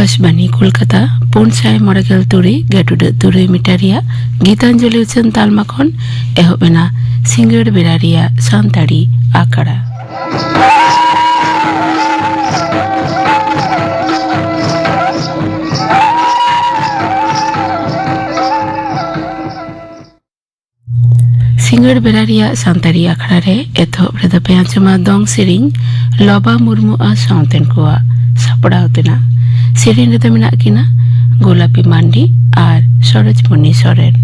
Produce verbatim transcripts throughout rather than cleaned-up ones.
ᱟᱠᱟᱥᱵᱟᱱᱤ ᱠᱳᱞᱠᱟᱛᱟ, ᱯᱩᱱ ᱥᱟᱭ ᱢᱚᱬᱮ ᱜᱮᱞ ᱛᱩᱨᱩᱭ ᱜᱮᱴᱩᱰᱟᱹᱜ ᱛᱩᱨᱩᱭ ᱢᱤᱴᱟᱨ ᱨᱮᱭᱟᱜ ᱜᱤᱛᱟᱧᱡᱚᱞᱤ ᱩᱪᱷᱟᱹᱱ ᱛᱟᱞᱢᱟ ᱠᱷᱚᱱ ᱮᱦᱚᱵ ᱮᱱᱟ ᱥᱤᱸᱜᱟᱹᱲ ᱵᱮᱲᱟ ᱨᱮᱭᱟᱜ ᱥᱟᱱᱛᱟᱲᱤ ᱟᱠᱷᱲᱟ᱾ ᱥᱤᱸᱜᱟᱹᱲ ᱵᱮᱲᱟ ᱨᱮᱭᱟᱜ ᱥᱟᱱᱛᱟᱲᱤ ᱟᱠᱷᱲᱟ ᱨᱮ ᱮᱛᱚᱦᱚᱵ ᱨᱮᱫᱚ ᱯᱮ ᱟᱸᱡᱚᱢᱟ ᱫᱚᱝ ᱥᱮᱨᱮᱧ ᱞᱚᱵᱟ ᱢᱩᱨᱢᱩ ᱟᱨ ᱥᱟᱶᱛᱮᱱ ᱠᱚᱣᱟᱜ᱾ ᱥᱟᱯᱲᱟᱣ ᱛᱮᱱᱟᱜ ᱥᱮᱨᱮᱧ ᱨᱮᱫᱚ ᱢᱮᱱᱟᱜ ᱠᱤᱱᱟ ᱜᱳᱞᱟᱯᱤ ᱢᱟᱱᱰᱤ ᱟᱨ ᱥᱚᱨᱳᱡᱽᱢᱚᱱᱤ ᱥᱚᱨᱮᱱ᱾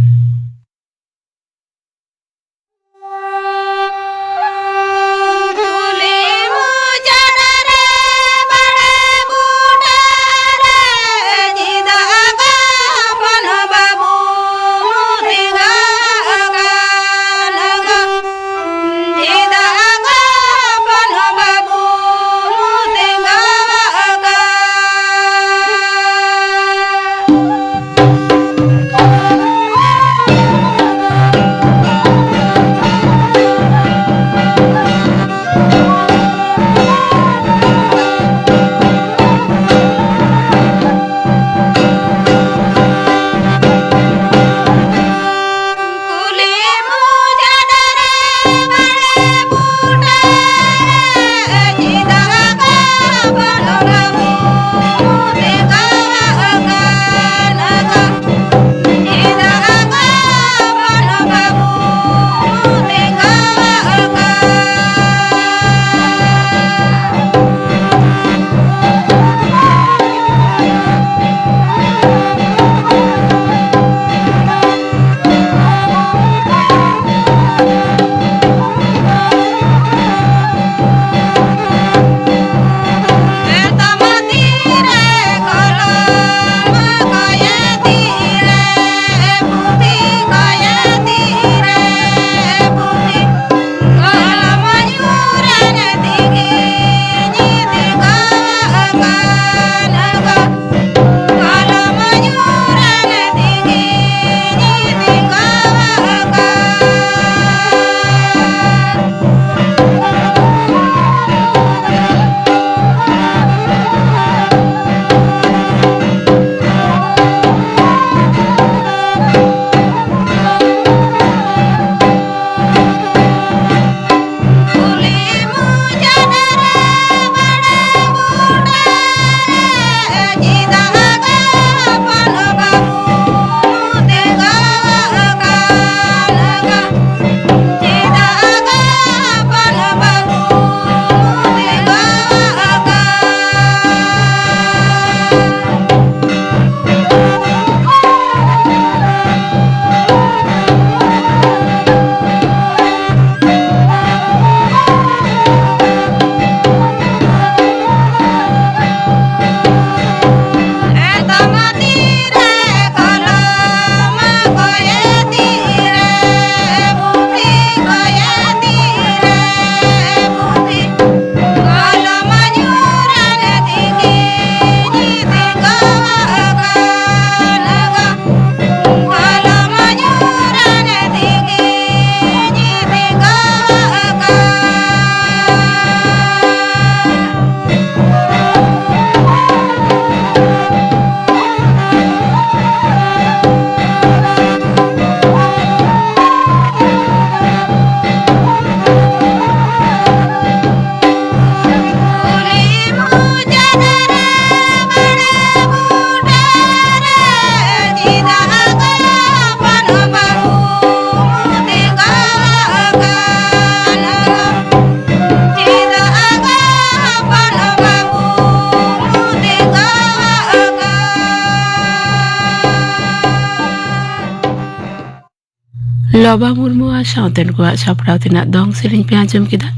ᱵᱟᱵᱟ ᱢᱩᱨᱢᱩ ᱟᱨ ᱥᱟᱶᱛᱮᱱ ᱠᱚᱣᱟᱜ ᱥᱟᱯᱲᱟᱣ ᱛᱮᱱᱟᱜ ᱫᱚᱝ ᱥᱮᱨᱮᱧ ᱯᱮ ᱟᱸᱡᱚᱢ ᱠᱮᱫᱟ᱾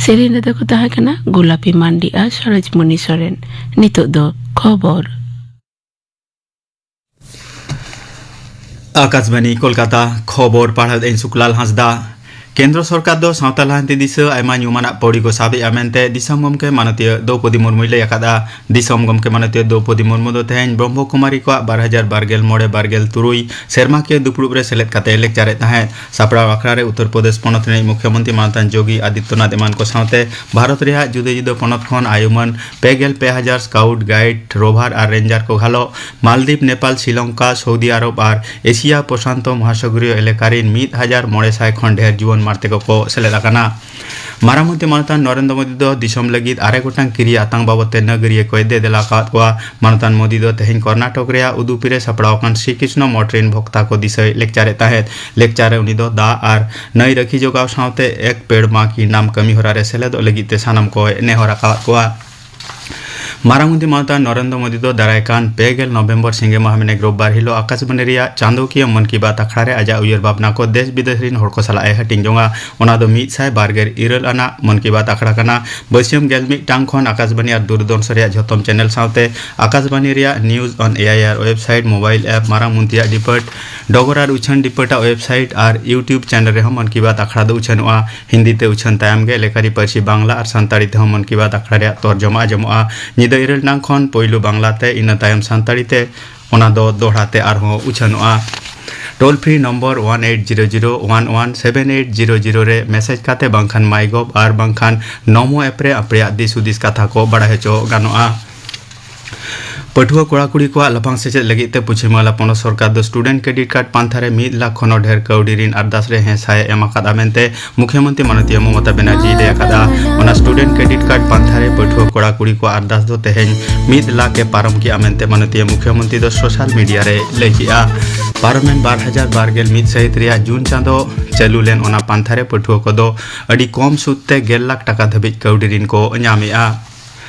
ᱥᱮᱨᱮᱧ ᱨᱮᱫᱚ ᱠᱚ ᱛᱟᱦᱮᱸ ᱠᱟᱱᱟ ᱜᱳᱞᱟᱯᱤ ᱢᱟᱱᱰᱤ ᱟᱨ ᱥᱚᱨᱳᱡᱽᱢᱩᱱᱤ ᱥᱚᱨᱮᱱ᱾ ᱱᱤᱛᱚᱜ ᱫᱚ ᱠᱷᱚᱵᱚᱨ᱾ ᱟᱠᱟᱥᱵᱟᱱᱤ ᱠᱳᱞᱠᱟᱛᱟ, ᱠᱷᱚᱵᱚᱨ ᱯᱟᱲᱦᱟᱣ ᱮᱫᱟᱹᱧ ᱥᱩᱠᱞᱟᱞ ᱦᱟᱸᱥᱫᱟ᱾ ᱠᱮᱱᱫᱨᱚ ᱥᱚᱨᱠᱟᱨ ᱫᱚ ᱥᱟᱶᱛᱟ ᱞᱟᱦᱟᱱᱛᱤ ᱫᱤᱥᱟᱹ ᱟᱭᱢᱟ ᱧᱩᱢᱟᱱᱟᱜ ᱯᱟᱹᱣᱲᱤ ᱠᱚ ᱥᱟᱵᱮᱜᱼᱟ ᱢᱮᱱᱛᱮ ᱫᱤᱥᱚᱢ ᱜᱚᱢᱠᱮ ᱢᱟᱱᱚᱛᱤᱭᱟᱹ ᱫᱨᱚᱣᱯᱚᱫᱤ ᱢᱩᱨᱢᱩᱭ ᱞᱟᱹᱭ ᱟᱠᱟᱫᱼᱟ᱾ ᱫᱤᱥᱚᱢ ᱜᱚᱢᱠᱮ ᱢᱟᱱᱚᱛᱤᱭᱟᱹ ᱫᱨᱚᱣᱯᱚᱫᱤ ᱢᱩᱨᱢᱩ ᱫᱚ ᱛᱮᱦᱮᱧ ᱵᱨᱚᱦᱢᱚ ᱠᱩᱢᱟᱨᱤ ᱠᱚᱣᱟᱜ ᱵᱟᱨ ᱦᱟᱡᱟᱨ ᱵᱟᱨ ᱜᱮᱞ ᱢᱚᱬᱮ ᱵᱟᱨ ᱜᱮᱞ ᱛᱩᱨᱩᱭ ᱥᱮᱨᱢᱟᱠᱤᱭᱟᱹ ᱫᱩᱯᱲᱩᱵ ᱨᱮ ᱥᱮᱞᱮᱫ ᱠᱟᱛᱮ ᱞᱮᱠᱪᱟᱨᱮᱫ ᱛᱟᱦᱮᱸᱫ᱾ ᱥᱟᱯᱲᱟᱣ ᱟᱠᱷᱲᱟ ᱨᱮ ᱩᱛᱛᱚᱨ ᱯᱨᱚᱫᱮᱥ ᱯᱚᱱᱚᱛ ᱨᱤᱱᱤᱡ ᱢᱩᱠᱷᱭᱚᱢᱚᱱᱛᱨᱤ ᱢᱟᱱᱚᱛᱟᱱ ᱡᱳᱜᱤ ᱟᱫᱤᱛᱭᱚᱱᱟᱛᱷ ᱮᱢᱟᱱ ᱠᱚ ᱥᱟᱶᱛᱮ ᱵᱷᱟᱨᱚᱛ ᱨᱮᱭᱟᱜ ᱡᱩᱫᱟᱹ ᱡᱩᱫᱟᱹ ᱯᱚᱱᱚᱛ ᱠᱷᱚᱱ ᱟᱭᱩᱢᱟᱹᱱ ᱯᱮ ᱜᱮᱞ ᱯᱮ ᱦᱟᱡᱟᱨ ᱥᱠᱟᱣᱩᱴ, ᱜᱟᱭᱤᱰ, ᱨᱳᱵᱷᱟᱨ ᱟᱨ ᱨᱮᱧᱡᱟᱨ ᱠᱚ ᱜᱷᱟᱞᱚᱜ ᱢᱟᱞᱫᱤᱯ, ᱱᱮᱯᱟᱞ, ᱥᱨᱤᱞᱚᱝᱠᱟ, ᱥᱳᱣᱫᱤ ᱟᱨᱚᱵ ᱟᱨ ᱮᱥᱤᱭᱟ ᱯᱨᱚᱥᱟᱱᱛᱚ ᱢᱚᱦᱟᱥᱟᱜᱚᱨᱤᱭᱚ ᱮᱞᱟᱠᱟ ᱨᱤᱱ ᱢᱤᱫ ᱦᱟᱡᱟᱨ ᱢᱚᱬᱮ ᱥᱟᱭ ᱠᱷᱚᱱ ᱰᱷᱮᱨ ᱡᱩᱣᱟᱹᱱ ᱢᱟᱬᱛᱮ ᱠᱚᱠᱚ ᱥᱮᱞᱮᱫ ᱟᱠᱟᱱᱟ᱾ ᱢᱟᱨᱟᱝ ᱢᱚᱱᱛᱨᱤ ᱢᱟᱱᱚᱛᱟᱱ ᱱᱚᱨᱮᱱᱫᱨᱚ ᱢᱳᱫᱤ ᱫᱚ ᱫᱤᱥᱚᱢ ᱞᱟᱹᱜᱤᱫ ᱟᱨᱮ ᱜᱚᱴᱟᱝ ᱠᱤᱨᱤᱭᱟᱹ ᱟᱛᱟᱝ ᱵᱟᱵᱚᱛ ᱛᱮ ᱱᱟᱹᱜᱟᱹᱨᱤᱭᱟᱹ ᱠᱚᱭ ᱫᱮ ᱫᱮᱞᱟ ᱟᱠᱟᱫ ᱠᱚᱣᱟ᱾ ᱢᱟᱱᱚᱛᱟᱱ ᱢᱳᱫᱤ ᱫᱚ ᱛᱮᱦᱮᱧ ᱠᱚᱨᱱᱟᱴᱚᱠ ᱨᱮᱭᱟᱜ ᱩᱫᱩᱯᱤ ᱨᱮ ᱥᱟᱯᱲᱟᱣ ᱟᱠᱟᱱ ᱥᱨᱤ ᱠᱨᱤᱥᱱᱚ ᱢᱚᱴᱷ ᱨᱤᱱ ᱵᱷᱚᱠᱛᱟ ᱠᱚ ᱫᱤᱥᱟᱹᱭ ᱞᱮᱠᱪᱟᱨᱮᱫ ᱛᱟᱦᱮᱸᱫ᱾ ᱞᱮᱠᱪᱟᱨ ᱨᱮ ᱩᱱᱤ ᱫᱚ ᱫᱟᱜ ᱟᱨ ᱱᱟᱹᱭ ᱨᱟᱹᱠᱷᱤ ᱡᱚᱜᱟᱣ ᱥᱟᱶᱛᱮ ᱮᱠ ᱯᱮᱲ ᱢᱟ ᱠᱤ ᱱᱟᱢ ᱠᱟᱹᱢᱤ ᱦᱚᱨᱟ ᱨᱮ ᱥᱮᱞᱮᱫᱚᱜ ᱞᱟᱹᱜᱤᱫ ᱛᱮ ᱥᱟᱱᱟᱢ ᱠᱚᱭ ᱱᱮᱦᱚᱨ ᱟᱠᱟᱫ ᱠᱚᱣᱟ᱾ ᱢᱟᱨᱟᱝ ᱢᱚᱱᱛᱨᱤ ᱢᱟᱱᱚᱛᱟᱱ ᱱᱚᱨᱮᱱᱫᱨᱚ ᱢᱳᱫᱤ ᱫᱚ ᱫᱟᱨᱟᱭ ᱠᱟᱱ ᱯᱮ ᱜᱮᱞ ᱱᱚᱵᱷᱮᱢᱵᱚᱨ ᱥᱤᱸᱜᱮ ᱢᱟᱦᱟ ᱢᱮᱱᱮᱠ ᱨᱳᱵᱵᱟᱨ ᱦᱤᱞᱚᱜ ᱟᱠᱟᱥᱵᱟᱱᱤ ᱨᱮᱭᱟᱜ ᱪᱟᱸᱫᱚᱠᱤᱭᱟᱹ ᱢᱚᱱ ᱠᱤ ᱵᱟᱛ ᱟᱠᱷᱲᱟ ᱨᱮ ᱟᱡᱟᱜ ᱩᱭᱦᱟᱹᱨ ᱵᱷᱟᱵᱽᱱᱟ ᱠᱚ ᱫᱮᱥ ᱵᱤᱫᱮᱥ ᱨᱤᱱ ᱦᱚᱲ ᱠᱚ ᱥᱟᱞᱟᱜ ᱮ ᱦᱟᱹᱴᱤᱧ ᱡᱚᱝᱟ᱾ ᱚᱱᱟ ᱫᱚ ᱢᱤᱫ ᱥᱟᱭ ᱵᱟᱨ ᱜᱮᱞ ᱤᱨᱟᱹᱞ ᱟᱱᱟᱜ ᱢᱚᱱ ᱠᱤ ᱵᱟᱛ ᱟᱠᱷᱲᱟ ᱠᱟᱱᱟ᱾ ᱵᱟᱹᱥᱭᱟᱹᱢ ᱜᱮᱞ ᱢᱤᱫ ᱴᱟᱲᱟᱝ ᱠᱷᱚᱱ ᱟᱠᱟᱥᱵᱟᱱᱤ ᱟᱨ ᱫᱩᱨᱫᱚᱨᱥᱚᱱ ᱨᱮᱭᱟᱜ ᱡᱷᱚᱛᱚᱢ ᱪᱮᱱᱮᱞ ᱥᱟᱶᱛᱮ ᱟᱠᱟᱥᱵᱟᱱᱤ ᱨᱮᱭᱟᱜ ᱱᱤᱭᱩᱡᱽ ᱚᱱ ᱮ ᱟᱭ ᱟᱨ ᱣᱮᱵᱥᱟᱭᱤᱴ, ᱢᱳᱵᱟᱭᱤᱞ ᱮᱯ, ᱢᱟᱨᱟᱝ ᱢᱚᱱᱛᱨᱤᱭᱟᱜ ᱰᱤᱯᱟᱨᱴ, ᱰᱚᱜᱚᱨ ᱟᱨ ᱩᱪᱷᱟᱹᱱ ᱰᱤᱯᱟᱨᱴ ᱟᱜ ᱣᱮᱵᱥᱟᱭᱤᱴ ᱟᱨ YouTube ᱪᱮᱱᱮᱞ ᱨᱮᱦᱚᱸ ᱢᱚᱱ ᱠᱤ ᱵᱟᱛ ᱟᱠᱷᱲᱟ ᱫᱚ ᱩᱪᱷᱟᱹᱱᱚᱜᱼᱟ᱾ ᱦᱤᱱᱫᱤ ᱛᱮ ᱩᱪᱷᱟᱹᱱ ᱛᱟᱭᱚᱢ ᱜᱮ ᱮᱞᱟᱠᱟᱨᱤ ᱯᱟᱹᱨᱥᱤ ᱵᱟᱝᱞᱟ ᱟᱨ ᱥᱟᱱᱛᱟᱲᱤ ᱛᱮᱦᱚᱸ ᱢᱚᱱ ᱠᱤ ᱵᱟᱛ ᱟᱠᱷᱲᱟ ᱨᱮᱭᱟᱜ ᱛᱚᱨᱡᱚᱢᱟ ᱟᱸᱡᱚᱢᱚᱜᱼᱟ᱾ ᱧᱤᱫᱟᱹ ᱤᱨᱟᱹᱞ ᱴᱟᱲᱟᱝ ᱠᱷᱚᱱ ᱯᱳᱭᱞᱳ ᱵᱟᱝᱞᱟ ᱛᱮ, ᱤᱱᱟᱹ ᱛᱟᱭᱚᱢ ᱥᱟᱱᱛᱟᱲᱤ ᱛᱮ, ᱚᱱᱟ ᱫᱚ ᱫᱚᱦᱲᱟ ᱛᱮ ᱟᱨᱦᱚᱸ ᱩᱪᱷᱟᱹᱱᱚᱜᱼᱟ᱾ Toll free number one eight zero zero one one seven eight zero zero ᱨᱮ ᱢᱮᱥᱮᱡᱽ ᱠᱟᱛᱮ ᱵᱟᱝᱠᱷᱟᱱ ᱢᱟᱭᱜᱚᱵᱷ ᱟᱨ ᱵᱟᱝᱠᱷᱟᱱ ᱱᱚᱢᱳ ᱮᱯ ᱨᱮ ᱟᱯᱮᱭᱟᱜ ᱫᱤᱥ ᱦᱩᱫᱤᱥ ᱠᱟᱛᱷᱟ ᱠᱚ ᱵᱟᱲᱟᱭ ᱦᱚᱪᱚ ᱜᱟᱱᱚᱜᱼᱟ᱾ ᱯᱟᱹᱴᱷᱩᱣᱟᱹ ᱠᱚᱲᱟ ᱠᱩᱲᱤ ᱠᱚᱣᱟᱜ ᱞᱟᱯᱷᱟᱝ ᱥᱮᱪᱮᱫ ᱞᱟᱹᱜᱤᱫ ᱛᱮ ᱯᱚᱪᱷᱤᱢ ᱵᱟᱝᱞᱟ ᱯᱚᱱᱚᱛ ᱥᱚᱨᱠᱟᱨ ᱫᱚ ᱥᱴᱩᱰᱮᱱᱴ ᱠᱨᱮᱰᱤᱴ ᱠᱟᱨᱰ ᱯᱟᱱᱛᱷᱟ ᱨᱮ ᱢᱤᱫ ᱞᱟᱠᱷ ᱠᱷᱚᱱ ᱦᱚᱸ ᱰᱷᱮᱨ ᱠᱟᱹᱣᱰᱤ ᱨᱤᱱ ᱟᱨᱫᱟᱥ ᱨᱮ ᱦᱮᱸ ᱥᱟᱭ ᱮ ᱮᱢ ᱟᱠᱟᱫᱼᱟ ᱢᱮᱱᱛᱮ ᱢᱩᱠᱷᱭᱚᱢᱚᱱᱛᱨᱤ ᱢᱟᱱᱚᱛᱤᱭᱟᱹ ᱢᱚᱢᱚᱛᱟ ᱵᱮᱱᱟᱨᱡᱤᱭ ᱞᱟᱹᱭ ᱟᱠᱟᱫᱼᱟ᱾ ᱚᱱᱟ ᱥᱴᱩᱰᱮᱱᱴ ᱠᱨᱮᱰᱤᱴ ᱠᱟᱨᱰ ᱯᱟᱱᱛᱷᱟ ᱨᱮ ᱯᱟᱹᱴᱷᱩᱣᱟᱹ ᱠᱚᱲᱟ ᱠᱩᱲᱤ ᱠᱚᱣᱟᱜ ᱟᱨᱫᱟᱥ ᱫᱚ ᱛᱮᱦᱮᱧ ᱢᱤᱫ ᱞᱟᱠᱷ ᱮ ᱯᱟᱨᱚᱢ ᱠᱮᱫᱼᱟ ᱢᱮᱱᱛᱮ ᱢᱟᱱᱚᱛᱤᱭᱟᱹ ᱢᱩᱠᱷᱭᱚᱢᱚᱱᱛᱨᱤ ᱫᱚ ᱥᱳᱥᱟᱞ ᱢᱤᱰᱤᱭᱟ ᱨᱮᱭ ᱞᱟᱹᱭ ᱠᱮᱫᱼᱟ᱾ ᱯᱟᱨᱚᱢᱮᱱ ᱵᱟᱨ ᱦᱟᱡᱟᱨ ᱵᱟᱨ ᱜᱮᱞ ᱢᱤᱫ ᱥᱟᱹᱦᱤᱛ ᱨᱮᱭᱟᱜ ᱡᱩᱱ ᱪᱟᱸᱫᱚ ᱪᱟᱹᱞᱩ ᱞᱮᱱ ᱚᱱᱟ ᱯᱟᱱᱛᱷᱟ ᱨᱮ ᱯᱟᱹᱴᱷᱩᱣᱟᱹ ᱠᱚᱫᱚ ᱟᱹᱰᱤ ᱠᱚᱢ ᱥᱩᱫ ᱛᱮ ᱜᱮᱞ ᱞᱟᱠᱷ ᱴᱟᱠᱟ ᱫᱷᱟᱹᱵᱤᱡ ᱠᱟᱹᱣᱰᱤ ᱨᱤᱱ ᱠᱚ ᱧᱟᱢᱮᱫᱼᱟ᱾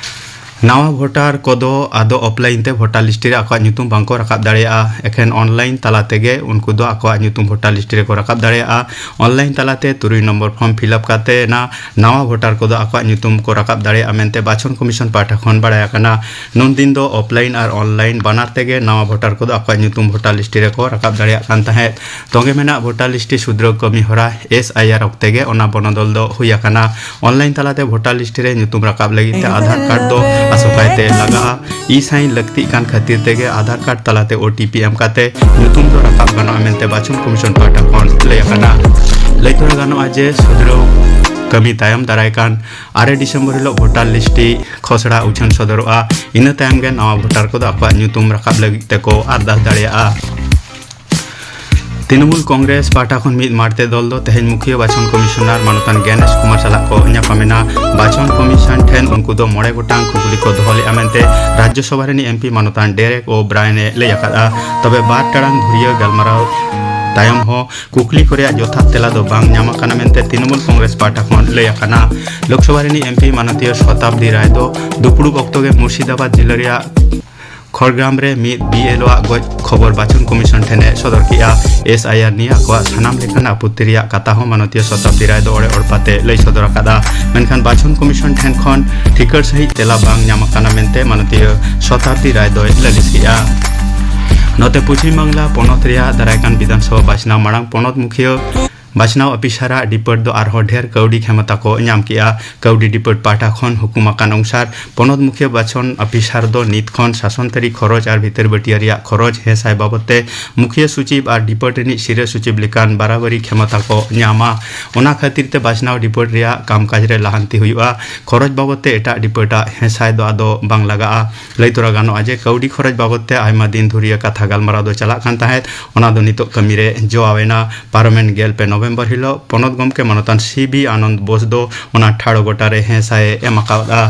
ᱱᱟᱣᱟ ᱵᱷᱳᱴᱟᱨ ᱠᱚᱫᱚ ᱟᱫᱚ ᱚᱯᱷᱞᱟᱭᱤᱱ ᱛᱮ ᱵᱷᱳᱴᱟᱨ ᱞᱤᱥᱴ ᱨᱮ ᱟᱠᱚᱣᱟᱜ ᱧᱩᱛᱩᱢ ᱵᱟᱝᱠᱚ ᱨᱟᱠᱟᱵ ᱫᱟᱲᱮᱭᱟᱜᱼᱟ᱾ ᱮᱠᱷᱮᱱ ᱚᱱᱞᱟᱭᱤᱱ ᱛᱟᱞᱟ ᱛᱮᱜᱮ ᱩᱱᱠᱩ ᱫᱚ ᱟᱠᱚᱣᱟᱜ ᱧᱩᱛᱩᱢ ᱵᱷᱳᱴᱟᱨ ᱞᱤᱥᱴ ᱨᱮᱠᱚ ᱨᱟᱠᱟᱵ ᱫᱟᱲᱮᱭᱟᱜᱼᱟ᱾ ᱚᱱᱞᱟᱭᱤᱱ ᱛᱟᱞᱟᱛᱮ ᱛᱩᱨᱩᱭ ᱱᱚᱢᱵᱚᱨ ᱯᱷᱚᱨᱢ ᱯᱷᱤᱞᱟᱯ ᱠᱟᱛᱮ ᱱᱟ ᱱᱟᱣᱟ ᱵᱷᱳᱴᱟᱨ ᱠᱚᱫᱚ ᱟᱠᱚᱣᱟᱜ ᱧᱩᱛᱩᱢ ᱠᱚ ᱨᱟᱠᱟᱵ ᱫᱟᱲᱮᱭᱟᱜᱼᱟ ᱢᱮᱱᱛᱮ ᱵᱟᱪᱷᱚᱱ ᱠᱚᱢᱤᱥᱚᱱ ᱯᱟᱦᱴᱟ ᱠᱷᱚᱱ ᱵᱟᱲᱟᱭ ᱟᱠᱟᱱᱟ᱾ ᱱᱩᱱᱫᱤᱱ ᱫᱚ ᱚᱯᱷᱞᱟᱭᱤᱱ ᱟᱨ ᱚᱱᱞᱟᱭᱤᱱ ᱵᱟᱱᱟᱨ ᱛᱮᱜᱮ ᱱᱟᱣᱟ ᱵᱷᱳᱴᱟᱨ ᱠᱚᱫᱚ ᱟᱠᱚᱣᱟᱜ ᱧᱩᱛᱩᱢ ᱵᱷᱳᱴᱟᱨ ᱞᱤᱥᱴ ᱨᱮᱠᱚ ᱨᱟᱠᱟᱵ ᱫᱟᱲᱮᱭᱟᱜ ᱠᱟᱱ ᱛᱟᱦᱮᱸᱫ᱾ ᱛᱚᱸᱜᱮ ᱢᱮᱱᱟᱜ ᱵᱷᱳᱴᱟᱨ ᱞᱤᱥᱴ ᱥᱩᱫᱷᱨᱟᱹᱣ ᱠᱟᱹᱢᱤ ᱦᱚᱨᱟ, ᱮᱥ ᱟᱭ ᱟᱨ, ᱚᱠᱛᱮ ᱜᱮ ᱚᱱᱟ ᱵᱚᱱᱚᱫᱚᱞ ᱫᱚ ᱦᱩᱭ ᱟᱠᱟᱱᱟ᱾ ᱚᱱᱞᱟᱭᱤᱱ ᱛᱟᱞᱟᱛᱮ ᱵᱷᱳᱴᱟᱨ ᱞᱤᱥᱴ ᱨᱮ ᱧᱩᱛᱩᱢ ᱨᱟᱠᱟᱵ ᱞᱟᱹᱜᱤᱫ ᱛᱮ ᱟᱫᱷᱟᱨ ᱠᱟᱨᱰ ᱫᱚ ᱟᱥᱚᱠᱟᱭᱛᱮ ᱞᱟᱜᱟᱜᱼᱟ᱾ ᱤ ᱥᱟᱭᱤᱱ ᱞᱟᱹᱠᱛᱤᱜ ᱠᱟᱱ ᱠᱷᱟᱹᱛᱤᱨ ᱛᱮᱜᱮ ᱟᱫᱷᱟᱨ ᱠᱟᱨᱰ ᱛᱟᱞᱟᱛᱮ ᱳ ᱴᱤ ᱯᱤ ᱮᱢ ᱠᱟᱛᱮ ᱧᱩᱛᱩᱢ ᱫᱚ ᱨᱟᱠᱟᱵ ᱜᱟᱱᱚᱜᱼᱟ ᱢᱮᱱᱛᱮ ᱵᱟᱪᱷᱚᱱ ᱠᱚᱢᱤᱥᱚᱱ ᱯᱟᱦᱴᱟ ᱠᱷᱚᱱ ᱞᱟᱹᱭ ᱟᱠᱟᱱᱟ᱾ ᱞᱟᱹᱭ ᱛᱚᱨᱟ ᱜᱟᱱᱚᱜᱼᱟ ᱡᱮ ᱥᱩᱫᱷᱨᱟᱹᱣ ᱠᱟᱹᱢᱤ ᱛᱟᱭᱚᱢ ᱫᱟᱨᱟᱭ ᱠᱟᱱ ᱟᱨᱮ ᱰᱤᱥᱮᱢᱵᱚᱨ ᱦᱤᱞᱳᱜ ᱵᱷᱳᱴᱟᱨ ᱞᱤᱥᱴ ᱠᱷᱚᱥᱲᱟ ᱩᱪᱷᱟᱹᱱ ᱥᱚᱫᱚᱨᱚᱜᱼᱟ᱾ ᱤᱱᱟᱹ ᱛᱟᱭᱚᱢ ᱜᱮ ᱱᱟᱣᱟ ᱵᱷᱳᱴᱟᱨ ᱠᱚᱫᱚ ᱟᱠᱚᱣᱟᱜ ᱧᱩᱛᱩᱢ ᱨᱟᱠᱟᱵ ᱞᱟᱹᱜᱤᱫ ᱛᱮᱠᱚ ᱟᱨᱫᱟᱥ ᱫᱟᱲᱮᱭᱟᱜᱼᱟ᱾ ᱛᱨᱤᱱᱚᱢᱩᱞ ᱠᱚᱝᱜᱨᱮᱥ ᱯᱟᱦᱴᱟ ᱠᱷᱚᱱ ᱢᱤᱫ ᱢᱟᱲᱛᱮ ᱫᱚᱞ ᱫᱚ ᱛᱮᱦᱮᱧ ᱢᱩᱠᱷᱤᱭᱟᱹ ᱵᱟᱪᱷᱚᱱ ᱠᱚᱢᱤᱥᱚᱱᱟᱨ ᱢᱟᱱᱚᱛᱟᱱ ᱜᱮᱱᱮᱥ ᱠᱩᱢᱟᱨ ᱥᱟᱞᱟᱜ ᱠᱚ ᱧᱟᱯᱟᱢᱮᱱᱟ᱾ ᱵᱟᱪᱷᱚᱱ ᱠᱚᱢᱤᱥᱚᱱ ᱴᱷᱮᱱ ᱩᱱᱠᱩ ᱫᱚ ᱢᱚᱬᱮ ᱜᱚᱴᱟᱝ ᱠᱩᱠᱞᱤ ᱠᱚ ᱫᱚᱦᱚ ᱞᱮᱫᱼᱟ ᱢᱮᱱᱛᱮ ᱨᱟᱡᱽᱭᱚᱥᱚᱵᱷᱟ ᱨᱤᱱᱤᱡ ᱮᱢ ᱯᱤ ᱢᱟᱱᱚᱛᱟᱱ ᱰᱮᱨᱮᱠ ᱳ ᱵᱨᱟᱭᱮᱱ ᱮ ᱞᱟᱹᱭ ᱟᱠᱟᱫᱼᱟ᱾ ᱛᱚᱵᱮ ᱵᱟᱨ ᱴᱟᱲᱟᱝ ᱫᱷᱩᱨᱤᱭᱟᱹ ᱜᱟᱞᱢᱟᱨᱟᱣ ᱛᱟᱭᱚᱢ ᱦᱚᱸ ᱠᱩᱠᱞᱤ ᱠᱚ ᱨᱮᱭᱟᱜ ᱡᱚᱛᱷᱟᱛ ᱛᱮᱞᱟ ᱫᱚ ᱵᱟᱝ ᱧᱟᱢ ᱟᱠᱟᱱᱟ ᱢᱮᱱᱛᱮ ᱛᱨᱤᱱᱚᱢᱩᱞ ᱠᱚᱝᱜᱨᱮᱥ ᱯᱟᱦᱴᱟ ᱠᱷᱚᱱ ᱞᱟᱹᱭ ᱟᱠᱟᱱᱟ᱾ ᱞᱳᱠᱥᱚᱵᱷᱟ ᱨᱤᱱᱤᱡ ᱮᱢ ᱯᱤ ᱢᱟᱱᱚᱛᱤᱭᱟᱹ ᱥᱚᱛᱟᱵᱫᱤ ᱨᱟᱭ ᱫᱚ ᱫᱩᱯᱲᱩᱵ ᱚᱠᱛᱚ ᱜᱮ ᱢᱩᱨᱥᱤᱫᱟᱵᱟᱫᱽ ᱡᱤᱞᱟᱹ ᱨᱮᱭᱟᱜ ᱠᱷᱚᱲᱜᱨᱟᱢ ᱨᱮ ᱢᱤᱫ ᱵᱤ ᱮᱞ ᱳ ᱟᱜ ᱜᱚᱡ ᱠᱷᱚᱵᱚᱨ ᱵᱟᱪᱷᱚᱱ ᱠᱚᱢᱤᱥᱚᱱ ᱴᱷᱮᱱ ᱮ ᱥᱚᱫᱚᱨ ᱠᱮᱫᱼᱟ᱾ ᱮᱥ ᱟᱭ ᱟᱨ ᱱᱤᱭᱟᱹ ᱟᱠᱚᱣᱟᱜ ᱥᱟᱱᱟᱢ ᱞᱮᱠᱟᱱ ᱟᱯᱚᱛᱛᱤ ᱨᱮᱭᱟᱜ ᱠᱟᱛᱷᱟ ᱦᱚᱸ ᱢᱟᱱᱚᱛᱤᱭᱟᱹ ᱥᱚᱛᱟᱵᱫᱤ ᱨᱟᱭ ᱫᱚ ᱚᱲᱮ ᱚᱲᱯᱟᱛᱮ ᱞᱟᱹᱭ ᱥᱚᱫᱚᱨ ᱟᱠᱟᱫᱼᱟ᱾ ᱢᱮᱱᱠᱷᱟᱱ ᱵᱟᱪᱷᱚᱱ ᱠᱚᱢᱤᱥᱚᱱ ᱴᱷᱮᱱ ᱠᱷᱚᱱ ᱴᱷᱤᱠᱟᱹᱲ ᱥᱟᱺᱦᱤᱡ ᱛᱮᱞᱟ ᱵᱟᱝ ᱧᱟᱢ ᱟᱠᱟᱱᱟ ᱢᱮᱱᱛᱮ ᱢᱟᱱᱚᱛᱤᱭᱟᱹ ᱥᱚᱛᱟᱵᱫᱤ ᱨᱟᱭ ᱫᱚᱭ ᱞᱟᱹᱞᱤᱥ ᱠᱮᱫᱼᱟ᱾ ᱱᱚᱛᱮ ᱯᱚᱪᱷᱤᱢ ᱵᱟᱝᱞᱟ ᱯᱚᱱᱚᱛ ᱨᱮᱭᱟᱜ ᱫᱟᱨᱟᱭ ᱠᱟᱱ ᱵᱤᱫᱷᱟᱱ ᱥᱚᱵᱷᱟ ᱵᱟᱪᱷᱱᱟᱣ ᱢᱟᱲᱟᱝ ᱯᱚᱱᱚᱛ ᱢᱩᱠᱷᱤᱭᱟᱹ ᱵᱟᱪᱷᱱᱟᱣ ᱚᱯᱷᱤᱥᱟᱨᱟᱜ ᱰᱤᱯᱟᱹᱴ ᱫᱚ ᱟᱨᱦᱚᱸ ᱰᱷᱮᱨ ᱠᱟᱹᱣᱰᱤ ᱠᱷᱮᱢᱚᱛᱟ ᱠᱚ ᱧᱟᱢ ᱠᱮᱫᱼᱟ᱾ ᱠᱟᱹᱣᱰᱤ ᱰᱤᱯᱟᱹᱴ ᱯᱟᱦᱴᱟ ᱠᱷᱚᱱ ᱦᱩᱠᱩᱢ ᱟᱠᱟᱱ ᱚᱱᱩᱥᱟᱨ ᱯᱚᱱᱚᱛ ᱢᱩᱠᱷᱤᱭᱟᱹ ᱵᱟᱪᱷᱚᱱ ᱚᱯᱷᱤᱥᱟᱨ ᱫᱚ ᱱᱤᱛ ᱠᱷᱚᱱ ᱥᱟᱥᱚᱱ ᱛᱟᱹᱨᱤ ᱠᱷᱚᱨᱚᱪ ᱟᱨ ᱵᱷᱤᱛᱟᱹᱨ ᱵᱟᱹᱴᱤᱭᱟᱹ ᱨᱮᱭᱟᱜ ᱠᱷᱚᱨᱚᱪ ᱦᱮᱸᱥᱟᱭ ᱵᱟᱵᱚᱫ ᱛᱮ ᱢᱩᱠᱷᱤᱭᱟᱹ ᱥᱚᱪᱤᱵᱽ ᱟᱨ ᱰᱤᱯᱟᱹᱴ ᱨᱤᱱᱤᱡ ᱥᱤᱨᱟᱹ ᱥᱚᱪᱤᱵᱽ ᱞᱮᱠᱟᱱ ᱵᱟᱨᱟᱵᱟᱨᱤ ᱠᱷᱮᱢᱚᱛᱟ ᱠᱚ ᱧᱟᱢᱟ᱾ ᱚᱱᱟ ᱠᱷᱟᱹᱛᱤᱨ ᱛᱮ ᱵᱟᱪᱷᱱᱟᱣ ᱰᱤᱯᱟᱹᱴ ᱨᱮᱭᱟᱜ ᱠᱟᱢᱠᱟᱡᱽ ᱨᱮ ᱞᱟᱦᱟᱱᱛᱤ ᱦᱩᱭᱩᱜᱼᱟ᱾ ᱠᱷᱚᱨᱚᱪ ᱵᱟᱵᱚᱫ ᱛᱮ ᱮᱴᱟᱜ ᱰᱤᱯᱟᱹᱴ ᱟᱜ ᱦᱮᱸᱥᱟᱭ ᱫᱚ ᱟᱫᱚ ᱵᱟᱝ ᱞᱟᱜᱟᱜᱼᱟ᱾ ᱞᱟᱹᱭ ᱛᱚᱨᱟ ᱜᱟᱱᱚᱜᱼᱟ ᱡᱮ ᱠᱟᱹᱣᱰᱤ ᱠᱷᱚᱨᱚᱪ ᱵᱟᱵᱚᱫ ᱛᱮ ᱟᱭᱢᱟ ᱫᱤᱱ ᱫᱷᱩᱨᱤᱭᱟᱹ ᱠᱟᱛᱷᱟ ᱜᱟᱞᱢᱟᱨᱟᱣ ᱫᱚ ᱪᱟᱞᱟᱜ ᱠᱟᱱ ᱛᱟᱦᱮᱸᱫ, ᱚᱱᱟ ᱫᱚ ᱱᱤᱛᱚᱜ ᱠᱟᱹᱢᱤ ᱨᱮ ᱡᱚᱣᱟᱣ ᱮᱱᱟ᱾ ᱯᱟᱨᱚᱢᱮᱱ ᱜᱮᱞ ᱯᱮ ᱱᱚᱵᱷᱮᱢᱵᱚᱨ ᱦᱤᱞᱳᱜ ᱯᱚᱱᱚᱛ ᱜᱚᱢᱠᱮ ᱢᱟᱱᱚᱛᱟᱱ ᱥᱤ ᱵᱤ ᱟᱱᱚᱱᱫ ᱵᱳᱥ ᱫᱚ ᱚᱱᱟ ᱴᱷᱟᱲᱚ ᱜᱚᱴᱟ ᱨᱮ ᱦᱮᱸᱥᱟᱭ ᱮ ᱮᱢ ᱟᱠᱟᱫᱼᱟ᱾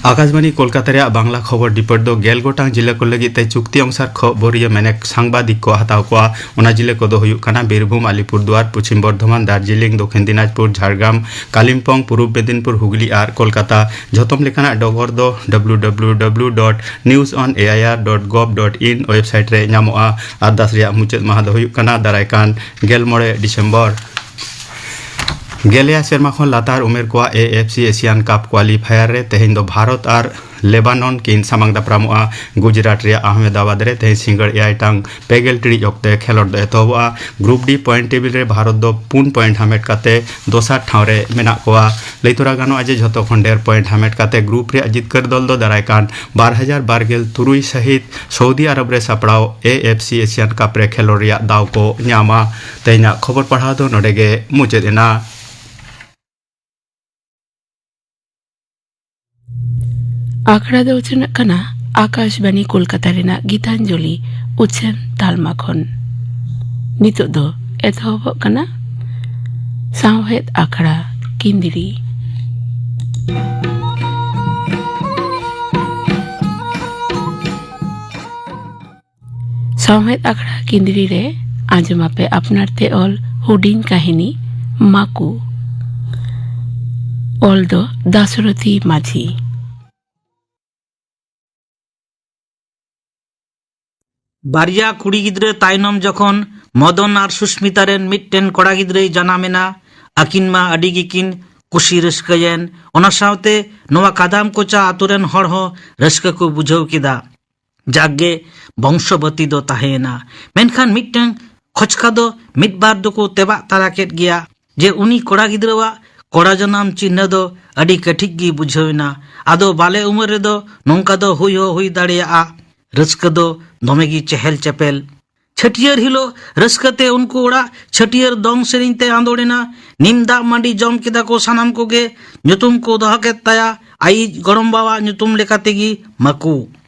ᱟᱠᱟᱥᱵᱟᱱᱤ ᱠᱳᱞᱠᱟᱛᱟ ᱨᱮᱭᱟᱜ ᱵᱟᱝᱞᱟ ᱠᱷᱚᱵᱚᱨ ᱰᱤᱯᱟᱨᱴ ᱫᱚ ᱜᱮᱞ ᱜᱚᱴᱟᱝ ᱡᱤᱞᱟᱹ ᱠᱚ ᱞᱟᱹᱜᱤᱫ ᱛᱮ ᱪᱩᱠᱛᱤ ᱚᱝᱥᱟᱨ ᱠᱷᱚᱵᱚᱨᱤᱭᱟᱹ ᱢᱮᱱᱮᱠ ᱥᱟᱝᱵᱟᱫᱤᱠ ᱠᱚ ᱦᱟᱛᱟᱣ ᱠᱚᱣᱟ᱾ ᱚᱱᱟ ᱡᱤᱞᱟᱹ ᱠᱚᱫᱚ ᱦᱩᱭᱩᱜ ᱠᱟᱱᱟ ᱵᱤᱨᱵᱷᱩᱢ, ᱟᱞᱤᱯᱩᱨᱫᱩᱣᱟᱨ, ᱯᱚᱪᱷᱤᱢ ᱵᱚᱨᱫᱷᱚᱢᱟᱱ, ᱫᱟᱨᱡᱤᱞᱤᱝ, ᱫᱚᱠᱷᱤᱱ ᱫᱤᱱᱟᱡᱽᱯᱩᱨ, ᱡᱷᱟᱲᱜᱨᱟᱢ, ᱠᱟᱞᱤᱢᱯᱚᱝ, ᱯᱩᱨᱩᱵ ᱢᱮᱫᱤᱱᱯᱩᱨ, ᱦᱩᱜᱽᱞᱤ ᱟᱨ ᱠᱳᱞᱠᱟᱛᱟ᱾ ᱡᱷᱚᱛᱚᱢ ᱞᱮᱠᱟᱱᱟᱜ ᱰᱚᱜᱚᱨ ᱫᱚ W W W dot news on A I R dot gov dot in website ᱨᱮ ᱧᱟᱢᱚᱜᱼᱟ᱾ ᱟᱨᱫᱟᱥ ᱨᱮᱭᱟᱜ ᱢᱩᱪᱟᱹᱫ ᱢᱟᱦᱟ ᱫᱚ ᱦᱩᱭᱩᱜ ᱠᱟᱱᱟ ᱫᱟᱨᱟᱭ ᱠᱟᱱ ᱜᱮᱞ ᱢᱚᱬᱮ ᱰᱤᱥᱮᱢᱵᱚᱨ᱾ ᱜᱮᱞ ᱮᱭᱟᱭ ᱥᱮᱨᱢᱟ ᱠᱷᱚᱱ ᱞᱟᱛᱟᱨ ᱩᱢᱮᱨ ᱠᱚᱣᱟᱜ ᱮ ᱮᱯᱷ ᱥᱤ ᱮᱥᱤᱭᱟᱱ ᱠᱟᱯ ᱠᱳᱣᱟᱞᱤᱯᱷᱟᱭᱟᱨ ᱨᱮ ᱛᱮᱦᱮᱧ ᱫᱚ ᱵᱷᱟᱨᱚᱛ ᱟᱨ ᱞᱮᱵᱟᱱᱚᱱ ᱠᱤᱱ ᱥᱟᱢᱟᱝ ᱫᱟᱯᱨᱟᱢᱚᱜᱼᱟ᱾ ᱜᱩᱡᱽᱨᱟᱴ ᱨᱮᱭᱟᱜ ᱟᱦᱢᱮᱫᱟᱵᱟᱫᱽ ᱨᱮ ᱛᱮᱦᱮᱧ ᱥᱤᱸᱜᱟᱹᱲ ᱮᱭᱟᱭ ᱴᱟᱲᱟᱝ ᱯᱮ ᱜᱮᱞ ᱴᱤᱲᱤᱡ ᱚᱠᱛᱮ ᱠᱷᱮᱞᱚᱸᱰ ᱫᱚ ᱮᱛᱚᱦᱚᱵᱚᱜᱼᱟ᱾ ᱜᱨᱩᱯ ᱰᱤ ᱯᱚᱭᱮᱱᱴ ᱴᱮᱵᱤᱞ ᱨᱮ ᱵᱷᱟᱨᱚᱛ ᱫᱚ ᱯᱩᱱ ᱯᱚᱭᱮᱱᱴ ᱦᱟᱢᱮᱴ ᱠᱟᱛᱮ ᱫᱚᱥᱟᱨ ᱴᱷᱟᱶ ᱨᱮ ᱢᱮᱱᱟᱜ ᱠᱚᱣᱟ᱾ ᱞᱟᱹᱭ ᱛᱚᱨᱟ ᱜᱟᱱᱚᱜᱼᱟ ᱡᱮ ᱡᱷᱚᱛᱚ ᱠᱷᱚᱱ ᱰᱷᱮᱨ ᱯᱚᱭᱮᱱᱴ ᱦᱟᱢᱮᱴ ᱠᱟᱛᱮ ᱜᱨᱩᱯ ᱨᱮᱭᱟᱜ ᱡᱤᱛᱠᱟᱹᱨ ᱫᱚᱞ ᱫᱚ ᱫᱟᱨᱟᱭ ᱠᱟᱱ ᱵᱟᱨ ᱦᱟᱡᱟᱨ ᱵᱟᱨ ᱜᱮᱞ ᱛᱩᱨᱩᱭ ᱥᱟᱹᱦᱤᱛ ᱥᱳᱣᱫᱤ ᱟᱨᱚᱵ ᱨᱮ ᱥᱟᱯᱲᱟᱣ ᱮ ᱮᱯᱷ ᱥᱤ ᱮᱥᱤᱭᱟᱱ ᱠᱟᱯ ᱨᱮ ᱠᱷᱮᱞᱚᱸᱰ ᱨᱮᱭᱟᱜ ᱫᱟᱣ ᱠᱚ ᱧᱟᱢᱟ᱾ ᱛᱮᱦᱮᱧᱟᱜ ᱠᱷᱚᱵᱚᱨ ᱯᱟᱲᱦᱟᱣ ᱫᱚ ᱱᱚᱰᱮ ᱜᱮ ᱢᱩᱪᱟᱹᱫ ᱮᱱᱟ᱾ ᱟᱠᱷᱲᱟ ᱫᱚ ᱩᱪᱷᱟᱹᱱᱚᱜ ᱠᱟᱱᱟ ᱟᱠᱟᱥᱵᱟᱱᱤ ᱠᱳᱞᱠᱟᱛᱟ ᱨᱮᱱᱟᱜ ᱜᱤᱛᱟᱧᱡᱚᱞᱤ ᱩᱪᱷᱟᱹᱱ ᱛᱟᱞᱢᱟ ᱠᱷᱚᱱ᱾ ᱱᱤᱛᱚᱜ ᱫᱚ ᱮᱛᱚᱦᱚᱵᱚᱜ ᱠᱟᱱᱟ ᱥᱟᱶᱦᱮᱫ ᱟᱠᱷᱲᱟ ᱠᱤᱱᱫᱽᱨᱤ᱾ ᱥᱟᱶᱦᱮᱫ ᱟᱠᱷᱲᱟ ᱠᱤᱱᱫᱽᱨᱤ ᱨᱮ ᱟᱸᱡᱚᱢᱟᱯᱮ ᱟᱯᱱᱟᱨ ᱛᱮ ᱚᱞ ᱦᱩᱰᱤᱧ ᱠᱟᱹᱦᱱᱤ ᱢᱟᱠᱩ᱾ ᱚᱞ ᱫᱚ ᱫᱟᱥᱨᱚᱛᱷᱤ ᱢᱟᱹᱡᱷᱤ᱾ ᱵᱟᱨᱭᱟ ᱠᱩᱲᱤ ᱜᱤᱫᱽᱨᱟᱹ ᱛᱟᱭᱱᱚᱢ ᱡᱚᱠᱷᱚᱱ ᱢᱚᱫᱚᱱ ᱟᱨ ᱥᱩᱥᱢᱤᱛᱟ ᱨᱮᱱ ᱢᱤᱫᱴᱮᱱ ᱠᱚᱲᱟ ᱜᱤᱫᱽᱨᱟᱹᱭ ᱡᱟᱱᱟᱢ ᱮᱱᱟ, ᱟᱹᱠᱤᱱ ᱢᱟ ᱟᱹᱰᱤ ᱜᱮᱠᱤᱱ ᱠᱩᱥᱤ ᱨᱟᱹᱥᱠᱟᱹᱭᱮᱱ᱾ ᱚᱱᱟ ᱥᱟᱶᱛᱮ ᱱᱚᱣᱟ ᱠᱟᱫᱟᱢ ᱠᱚᱪᱟ ᱟᱛᱳ ᱨᱮᱱ ᱦᱚᱲ ᱦᱚᱸ ᱨᱟᱹᱥᱠᱟᱹ ᱠᱚ ᱵᱩᱡᱷᱟᱹᱣ ᱠᱮᱫᱟ᱾ ᱡᱟᱠᱜᱮ ᱵᱚᱝᱥᱚᱵᱚᱛᱤ ᱫᱚ ᱛᱟᱦᱮᱸᱭᱮᱱᱟ᱾ ᱢᱮᱱᱠᱷᱟᱱ ᱢᱤᱫᱴᱟᱝ ᱠᱷᱚᱪᱠᱟ ᱫᱚ ᱢᱤᱫ ᱵᱟᱨ ᱫᱚᱠᱚ ᱛᱮᱵᱟᱜ ᱛᱟᱨᱟ ᱠᱮᱫ ᱜᱮᱭᱟ ᱡᱮ ᱩᱱᱤ ᱠᱚᱲᱟ ᱜᱤᱫᱽᱨᱟᱹᱣᱟᱜ ᱠᱚᱲᱟ ᱡᱟᱱᱟᱢ ᱪᱤᱱᱦᱟᱹ ᱫᱚ ᱟᱹᱰᱤ ᱠᱟᱹᱴᱤᱡ ᱜᱮ ᱵᱩᱡᱷᱟᱹᱣ ᱮᱱᱟ᱾ ᱟᱫᱚ ᱵᱟᱞᱮ ᱩᱢᱮᱨ ᱨᱮᱫᱚ ᱱᱚᱝᱠᱟ ᱫᱚ ᱦᱩᱭ ᱦᱚᱸ ᱦᱩᱭ ᱫᱟᱲᱮᱭᱟᱜᱼᱟ᱾ ᱨᱟᱹᱥᱠᱟᱹ ᱫᱚ ᱫᱚᱢᱮ ᱜᱮ ᱪᱮᱦᱮᱞ ᱪᱮᱯᱮᱞ᱾ ᱪᱷᱟᱹᱴᱭᱟᱹᱨ ᱦᱤᱞᱳᱜ ᱨᱟᱹᱥᱠᱟᱹ ᱛᱮ ᱩᱱᱠᱩ ᱚᱲᱟᱜ ᱪᱷᱟᱹᱴᱭᱟᱹᱨ ᱫᱚᱝ ᱥᱮᱨᱮᱧ ᱛᱮ ᱟᱸᱫᱳᱲ ᱮᱱᱟ᱾ ᱱᱤᱢ ᱫᱟᱜ ᱢᱟᱹᱰᱤ ᱡᱚᱢ ᱠᱮᱫᱟ ᱠᱚ ᱥᱟᱱᱟᱢ ᱠᱚᱜᱮ᱾ ᱧᱩᱛᱩᱢ ᱠᱚ ᱫᱚᱦᱚ ᱠᱮᱫ ᱛᱟᱭᱟ ᱟᱭᱤᱡ ᱜᱚᱲᱚᱢ ᱵᱟᱵᱟᱣᱟᱜ ᱧᱩᱛᱩᱢ ᱞᱮᱠᱟ ᱛᱮᱜᱮ ᱢᱟᱹᱠᱩ᱾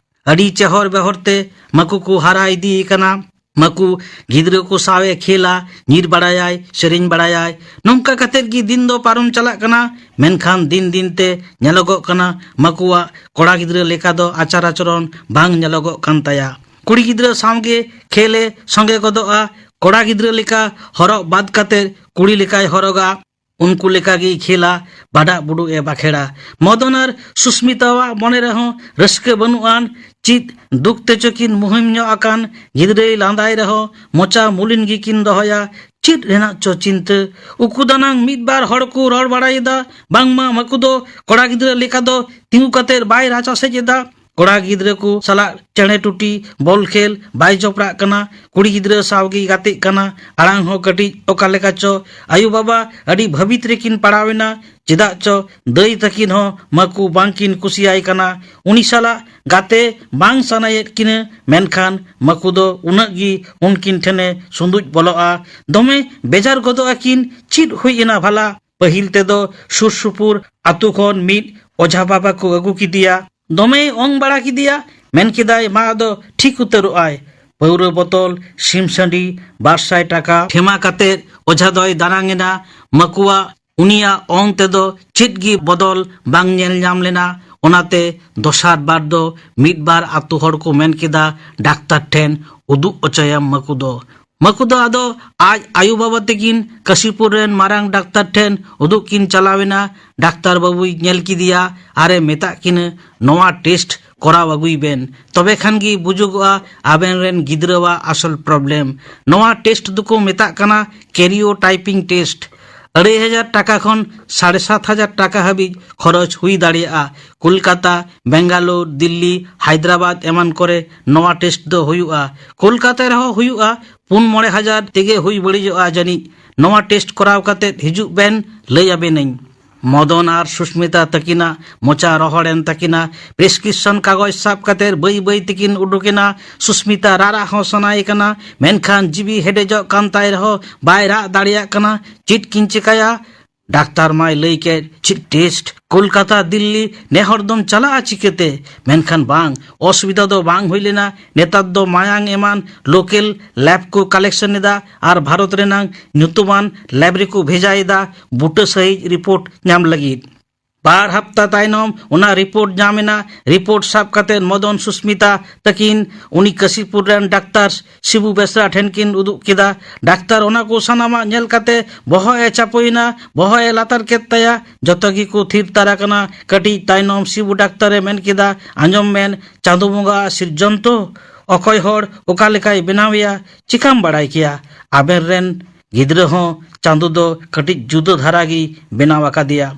ᱟᱹᱰᱤ ᱪᱮᱦᱚᱨ ᱵᱮᱦᱚᱨ ᱛᱮ ᱢᱟᱹᱠᱩ ᱠᱚ ᱦᱟᱨᱟ ᱤᱫᱤ ᱟᱠᱟᱱᱟ᱾ ᱢᱟᱹᱠᱩ ᱜᱤᱫᱽᱨᱟᱹ ᱠᱚ ᱥᱟᱶ ᱮ ᱠᱷᱮᱞᱟ, ᱧᱤᱨ ᱵᱟᱲᱟᱭᱟᱭ, ᱥᱮᱨᱮᱧ ᱵᱟᱲᱟᱭᱟᱭ᱾ ᱱᱚᱝᱠᱟ ᱠᱟᱛᱮᱫ ᱜᱮ ᱫᱤᱱ ᱫᱚ ᱯᱟᱨᱚᱢ ᱪᱟᱞᱟᱜ ᱠᱟᱱᱟ᱾ ᱢᱮᱱᱠᱷᱟᱱ ᱫᱤᱱ ᱫᱤᱱ ᱛᱮ ᱧᱮᱞᱚᱜᱚᱜ ᱠᱟᱱᱟ, ᱢᱟᱹᱠᱩᱣᱟᱜ ᱠᱚᱲᱟ ᱜᱤᱫᱽᱨᱟᱹ ᱞᱮᱠᱟ ᱫᱚ ᱟᱪᱟᱨ ᱟᱪᱚᱨᱚᱱ ᱵᱟᱝ ᱧᱮᱞᱚᱜᱚᱜ ᱠᱟᱱ ᱛᱟᱭᱟ᱾ ᱠᱩᱲᱤ ᱜᱤᱫᱽᱨᱟᱹ ᱥᱟᱶᱜᱮ ᱠᱷᱮᱞ ᱮ ᱥᱚᱸᱜᱮ ᱜᱚᱫᱚᱜᱼᱟ᱾ ᱠᱚᱲᱟ ᱜᱤᱫᱽᱨᱟᱹ ᱞᱮᱠᱟ ᱦᱚᱨᱚᱜ ᱵᱟᱫ ᱠᱟᱛᱮ ᱠᱩᱲᱤ ᱞᱮᱠᱟᱭ ᱦᱚᱨᱚᱜᱟ᱾ ᱩᱱᱠᱩ ᱞᱮᱠᱟᱜᱮᱭ ᱠᱷᱮᱞᱟ, ᱵᱟᱰᱟᱜ ᱵᱩᱰᱩᱜ ᱮ ᱵᱟᱠᱷᱮᱲᱟ᱾ ᱢᱚᱫᱚᱱ ᱟᱨ ᱥᱩᱥᱢᱤᱛᱟᱣᱟᱜ ᱢᱚᱱᱮ ᱨᱮᱦᱚᱸ ᱨᱟᱹᱥᱠᱟᱹ ᱵᱟᱹᱱᱩᱜ ᱟᱱ᱾ ᱪᱮᱫ ᱫᱩᱠ ᱛᱮᱪᱚ ᱠᱤᱱ ᱢᱩᱦᱤᱢ ᱧᱚᱜ ᱟᱠᱟᱱ᱾ ᱜᱤᱫᱽᱨᱟᱹᱭ ᱞᱟᱸᱫᱟᱭ ᱨᱮᱦᱚᱸ ᱢᱚᱪᱟ ᱢᱩᱞᱤᱱ ᱜᱮᱠᱤᱱ ᱫᱚᱦᱚᱭᱟ᱾ ᱪᱮᱫ ᱨᱮᱱᱟᱜ ᱪᱚ ᱪᱤᱱᱛᱟᱹ᱾ ᱩᱠᱩ ᱫᱟᱱᱟᱝ ᱢᱤᱫ ᱵᱟᱨ ᱦᱚᱲ ᱠᱚ ᱨᱚᱲ ᱵᱟᱲᱟᱭᱮᱫᱟ, ᱵᱟᱝᱢᱟ ᱢᱟᱹᱠᱩ ᱫᱚ ᱠᱚᱲᱟ ᱜᱤᱫᱽᱨᱟᱹ ᱞᱮᱠᱟ ᱫᱚ ᱛᱤᱸᱜᱩ ᱠᱟᱛᱮ ᱵᱟᱭ ᱨᱟᱪᱟ ᱥᱮᱡ ᱮᱫᱟ᱾ ᱠᱚᱲᱟ ᱜᱤᱫᱽᱨᱟᱹ ᱠᱚ ᱥᱟᱞᱟᱜ ᱪᱮᱬᱮ ᱴᱩᱴᱤ, ᱵᱚᱞ ᱠᱷᱮᱞ ᱵᱟᱭ ᱡᱚᱯᱲᱟᱜ ᱠᱟᱱᱟ᱾ ᱠᱩᱲᱤ ᱜᱤᱫᱽᱨᱟᱹ ᱥᱟᱶ ᱜᱮᱭ ᱜᱟᱛᱮᱜ ᱠᱟᱱᱟ᱾ ᱟᱲᱟᱝ ᱦᱚᱸ ᱠᱟᱹᱴᱤᱡ ᱚᱠᱟ ᱞᱮᱠᱟ ᱪᱚ᱾ ᱟᱭᱳ ᱵᱟᱵᱟ ᱟᱹᱰᱤ ᱵᱷᱟᱹᱵᱤᱛ ᱨᱮᱠᱤᱱ ᱯᱟᱲᱟᱣ ᱮᱱᱟ᱾ ᱪᱮᱫᱟᱜ ᱪᱚ ᱫᱟᱹᱭ ᱛᱟᱹᱠᱤᱱ ᱦᱚᱸ ᱢᱟᱹᱠᱩ ᱵᱟᱝ ᱠᱤᱱ ᱠᱩᱥᱤᱭᱟᱭ ᱠᱟᱱᱟ᱾ ᱩᱱᱤ ᱥᱟᱞᱟᱜ ᱜᱟᱛᱮ ᱵᱟᱝ ᱥᱟᱱᱟᱭᱮᱫ ᱠᱤᱱᱟᱹ᱾ ᱢᱮᱱᱠᱷᱟᱱ ᱢᱟᱹᱠᱩ ᱫᱚ ᱩᱱᱟᱹᱜ ᱜᱮ ᱩᱱᱠᱤᱱ ᱴᱷᱮᱱᱮ ᱥᱩᱸᱫᱩᱡ ᱵᱚᱞᱚᱜᱼᱟ᱾ ᱫᱚᱢᱮ ᱵᱮᱡᱟᱨ ᱜᱚᱫᱚᱜ ᱟᱹᱠᱤᱱ᱾ ᱪᱮᱫ ᱦᱩᱭ ᱮᱱᱟ ᱵᱷᱟᱞᱟ? ᱯᱟᱹᱦᱤᱞ ᱛᱮᱫᱚ ᱥᱩᱨ ᱥᱩᱯᱩᱨ ᱟᱛᱳ ᱠᱷᱚᱱ ᱢᱤᱫ ᱚᱡᱷᱟ ᱵᱟᱵᱟ ᱠᱚ ᱟᱹᱜᱩ ᱠᱮᱫᱮᱭᱟ᱾ ᱫᱚᱢᱮᱭ ᱚᱝ ᱵᱟᱲᱟ ᱠᱮᱫᱮᱭᱟ᱾ ᱢᱮᱱ ᱠᱮᱫᱟᱭ, ᱢᱟ ᱟᱫᱚ ᱴᱷᱤᱠ ᱩᱛᱟᱹᱨᱚᱜ ᱟᱭ᱾ ᱯᱟᱹᱣᱨᱟᱹ ᱵᱚᱛᱚᱞ, ᱥᱤᱢ ᱥᱟᱺᱰᱤ, ᱵᱟᱨ ᱥᱟᱭ ᱴᱟᱠᱟ ᱴᱷᱮᱢᱟ ᱠᱟᱛᱮ ᱚᱡᱷᱟ ᱫᱚᱭ ᱫᱟᱱᱟᱝ ᱮᱱᱟ᱾ ᱢᱟᱹᱠᱩᱣᱟᱜ ᱩᱱᱤᱭᱟᱜ ᱚᱝ ᱛᱮᱫᱚ ᱪᱮᱫ ᱜᱮ ᱵᱚᱫᱚᱞ ᱵᱟᱝ ᱧᱮᱞ ᱧᱟᱢ ᱞᱮᱱᱟ᱾ ᱚᱱᱟᱛᱮ ᱫᱚᱥᱟᱨ ᱵᱟᱨ ᱫᱚ ᱢᱤᱫ ᱵᱟᱨ ᱟᱛᱳ ᱦᱚᱲ ᱠᱚ ᱢᱮᱱ ᱠᱮᱫᱟ, ᱰᱟᱠᱛᱟᱨ ᱴᱷᱮᱱ ᱩᱫᱩᱜ ᱚᱪᱚᱭᱮᱢ ᱢᱟᱹᱠᱩ ᱫᱚ᱾ ᱢᱟᱹᱠᱩ ᱫᱚ ᱟᱫᱚ ᱟᱡ ᱟᱭᱳ ᱵᱟᱵᱟ ᱛᱟᱹᱠᱤᱱ ᱠᱟᱥᱤᱯᱩᱨ ᱨᱮᱱ ᱢᱟᱨᱟᱝ ᱰᱟᱠᱛᱟᱨ ᱴᱷᱮᱱ ᱩᱫᱩᱜ ᱠᱤᱱ ᱪᱟᱞᱟᱣ ᱮᱱᱟ᱾ ᱰᱟᱠᱛᱟᱨ ᱵᱟᱹᱵᱩᱭ ᱧᱮᱞ ᱠᱮᱫᱮᱭᱟ ᱟᱨᱮ ᱢᱮᱛᱟᱜ ᱠᱤᱱᱟᱹ, ᱱᱚᱣᱟ ᱴᱮᱥᱴ ᱠᱚᱨᱟᱣ ᱟᱹᱜᱩᱭ ᱵᱮᱱ, ᱛᱚᱵᱮ ᱠᱷᱟᱱ ᱜᱮ ᱵᱩᱡᱩᱜᱚᱜᱼᱟ ᱟᱵᱮᱱ ᱨᱮᱱ ᱜᱤᱫᱽᱨᱟᱹᱣᱟᱜ ᱟᱥᱚᱞ ᱯᱨᱚᱵᱞᱮᱢ᱾ ᱱᱚᱣᱟ ᱴᱮᱥᱴ ᱫᱚᱠᱚ ᱢᱮᱛᱟᱜ ᱠᱟᱱᱟ ᱠᱮᱨᱤᱭᱳ ᱴᱟᱭᱯᱤᱝ ᱴᱮᱥᱴ᱾ ᱟᱹᱲᱟᱹᱭ ᱦᱟᱡᱟᱨ ᱴᱟᱠᱟ ᱠᱷᱚᱱ ᱥᱟᱲᱮ ᱥᱟᱛ ᱦᱟᱡᱟᱨ ᱴᱟᱠᱟ ᱦᱟᱹᱵᱤᱡ ᱠᱷᱚᱨᱚᱪ ᱦᱩᱭ ᱫᱟᱲᱮᱭᱟᱜᱼᱟ᱾ ᱠᱳᱞᱠᱟᱛᱟ, ᱵᱮᱝᱜᱟᱞᱳᱨ, ᱫᱤᱞᱞᱤ, ᱦᱟᱭᱫᱨᱟᱵᱟᱫᱽ ᱮᱢᱟᱱ ᱠᱚᱨᱮ ᱱᱚᱣᱟ ᱴᱮᱥᱴ ᱫᱚ ᱦᱩᱭᱩᱜᱼᱟ᱾ ᱠᱳᱞᱠᱟᱛᱟ ᱨᱮᱦᱚᱸ ᱦᱩᱭᱩᱜᱼᱟ᱾ ᱯᱩᱱ ᱢᱚᱬᱮ ᱦᱟᱡᱟᱨ ᱛᱮᱜᱮ ᱦᱩᱭ ᱵᱟᱹᱲᱤᱡᱚᱜᱼᱟ ᱡᱟᱹᱱᱤᱡ᱾ ᱱᱚᱣᱟ ᱴᱮᱥᱴ ᱠᱚᱨᱟᱣ ᱠᱟᱛᱮ ᱦᱤᱡᱩᱜ ᱵᱮᱱ, ᱞᱟᱹᱭ ᱟᱵᱮᱱᱟᱹᱧ᱾ ᱢᱚᱫᱚᱱ ᱟᱨ ᱥᱩᱥᱢᱤᱛᱟ ᱛᱟᱹᱠᱤᱱᱟᱜ ᱢᱚᱪᱟ ᱨᱚᱦᱚᱲ ᱮᱱ ᱛᱟᱹᱠᱤᱱᱟ᱾ ᱯᱨᱮᱥᱠᱨᱤᱯᱥᱚᱱ ᱠᱟᱜᱚᱡᱽ ᱥᱟᱵ ᱠᱟᱛᱮ ᱵᱟᱹᱭ ᱵᱟᱹᱭ ᱛᱮᱠᱤᱱ ᱩᱰᱩᱠ ᱮᱱᱟ᱾ ᱥᱩᱥᱢᱤᱛᱟ ᱨᱟᱨᱟᱜ ᱦᱚᱸ ᱥᱟᱱᱟᱭᱮ ᱠᱟᱱᱟ, ᱢᱮᱱᱠᱷᱟᱱ ᱡᱤᱣᱤ ᱦᱮᱰᱮᱡᱚᱜ ᱠᱟᱱ ᱛᱟᱭ ᱨᱮᱦᱚᱸ ᱵᱟᱭ ᱨᱟᱜ ᱫᱟᱲᱮᱭᱟᱜ ᱠᱟᱱᱟ᱾ ᱪᱮᱫ ᱠᱤᱱ ᱪᱮᱠᱟᱭᱟ? ᱰᱟᱠᱛᱟᱨ ᱢᱟᱭ ᱞᱟᱹᱭ ᱠᱮᱫ, "ᱪᱮᱫ ᱴᱮᱥᱴ? ᱠᱳᱞᱠᱟᱛᱟ, ᱫᱤᱞᱞᱤ ᱱᱮ ᱦᱚᱲ ᱫᱚᱢ ᱪᱟᱞᱟᱜᱼᱟ ᱪᱤᱠᱟᱹᱛᱮ?" ᱢᱮᱱᱠᱷᱟᱱ ᱵᱟᱝ, ᱚᱥᱩᱵᱤᱫᱷᱟ ᱫᱚ ᱵᱟᱝ ᱦᱩᱭ ᱞᱮᱱᱟ᱾ ᱱᱮᱛᱟᱨ ᱫᱚ ᱢᱟᱭᱟᱝ ᱮᱢᱟᱱ ᱞᱳᱠᱮᱞ ᱞᱮᱵᱽ ᱠᱚ ᱠᱟᱞᱮᱠᱥᱚᱱ ᱮᱫᱟ ᱟᱨ ᱵᱷᱟᱨᱚᱛ ᱨᱮᱱᱟᱝ ᱧᱩᱛᱩᱢᱟᱱ ᱞᱮᱵᱽ ᱨᱮᱠᱚ ᱵᱷᱮᱡᱟ ᱮᱫᱟ ᱵᱩᱴᱟᱹ ᱥᱟᱹᱦᱤᱡ ᱨᱤᱯᱳᱨᱴ ᱧᱟᱢ ᱞᱟᱹᱜᱤᱫ᱾ ᱵᱟᱨ ᱦᱟᱯᱛᱟ ᱛᱟᱭᱱᱚᱢ ᱚᱱᱟ ᱨᱤᱯᱳᱨᱴ ᱧᱟᱢ ᱮᱱᱟ᱾ ᱨᱤᱯᱳᱨᱴ ᱥᱟᱵ ᱠᱟᱛᱮ ᱢᱚᱫᱚᱱ ᱥᱩᱥᱢᱤᱛᱟ ᱛᱟᱹᱠᱤᱱ ᱩᱱᱤ ᱠᱟᱥᱤᱯᱩᱨ ᱨᱮᱱ ᱰᱟᱠᱛᱟᱨ ᱥᱤᱵᱩ ᱵᱮᱥᱨᱟ ᱴᱷᱮᱱ ᱠᱤᱱ ᱩᱫᱩᱜ ᱠᱮᱫᱟ᱾ ᱰᱟᱠᱛᱟᱨ ᱚᱱᱟ ᱠᱚ ᱥᱟᱱᱟᱢᱟᱜ ᱧᱮᱞ ᱠᱟᱛᱮ ᱵᱚᱦᱚᱜ ᱮ ᱪᱟᱯᱚᱭᱮᱱᱟ, ᱵᱚᱦᱚᱜ ᱮ ᱞᱟᱛᱟᱨ ᱠᱮᱫ ᱛᱟᱭᱟ᱾ ᱡᱚᱛᱚ ᱜᱮᱠᱚ ᱛᱷᱤᱨ ᱛᱟᱨᱟ ᱠᱟᱱᱟ᱾ ᱠᱟᱹᱴᱤᱡ ᱛᱟᱭᱱᱚᱢ ᱥᱤᱵᱩ ᱰᱟᱠᱛᱟᱨ ᱮ ᱢᱮᱱ ᱠᱮᱫᱟ, "ᱟᱸᱡᱚᱢ ᱢᱮᱱ, ᱪᱟᱸᱫᱳ ᱵᱚᱸᱜᱟ ᱥᱤᱨᱡᱚᱱ ᱛᱚ, ᱚᱠᱚᱭ ᱦᱚᱲ ᱚᱠᱟ ᱞᱮᱠᱟᱭ ᱵᱮᱱᱟᱣᱮᱭᱟ, ᱪᱤᱠᱟᱢ ᱵᱟᱲᱟᱭ ᱠᱮᱭᱟ? ᱟᱵᱮᱱ ᱨᱮᱱ ᱜᱤᱫᱽᱨᱟᱹ ᱦᱚᱸ ᱪᱟᱸᱫᱳ ᱫᱚ ᱠᱟᱹᱴᱤᱡ ᱡᱩᱫᱟᱹ ᱫᱷᱟᱨᱟ ᱜᱮᱭ ᱵᱮᱱᱟᱣ ᱟᱠᱟᱫᱮᱭᱟ᱾"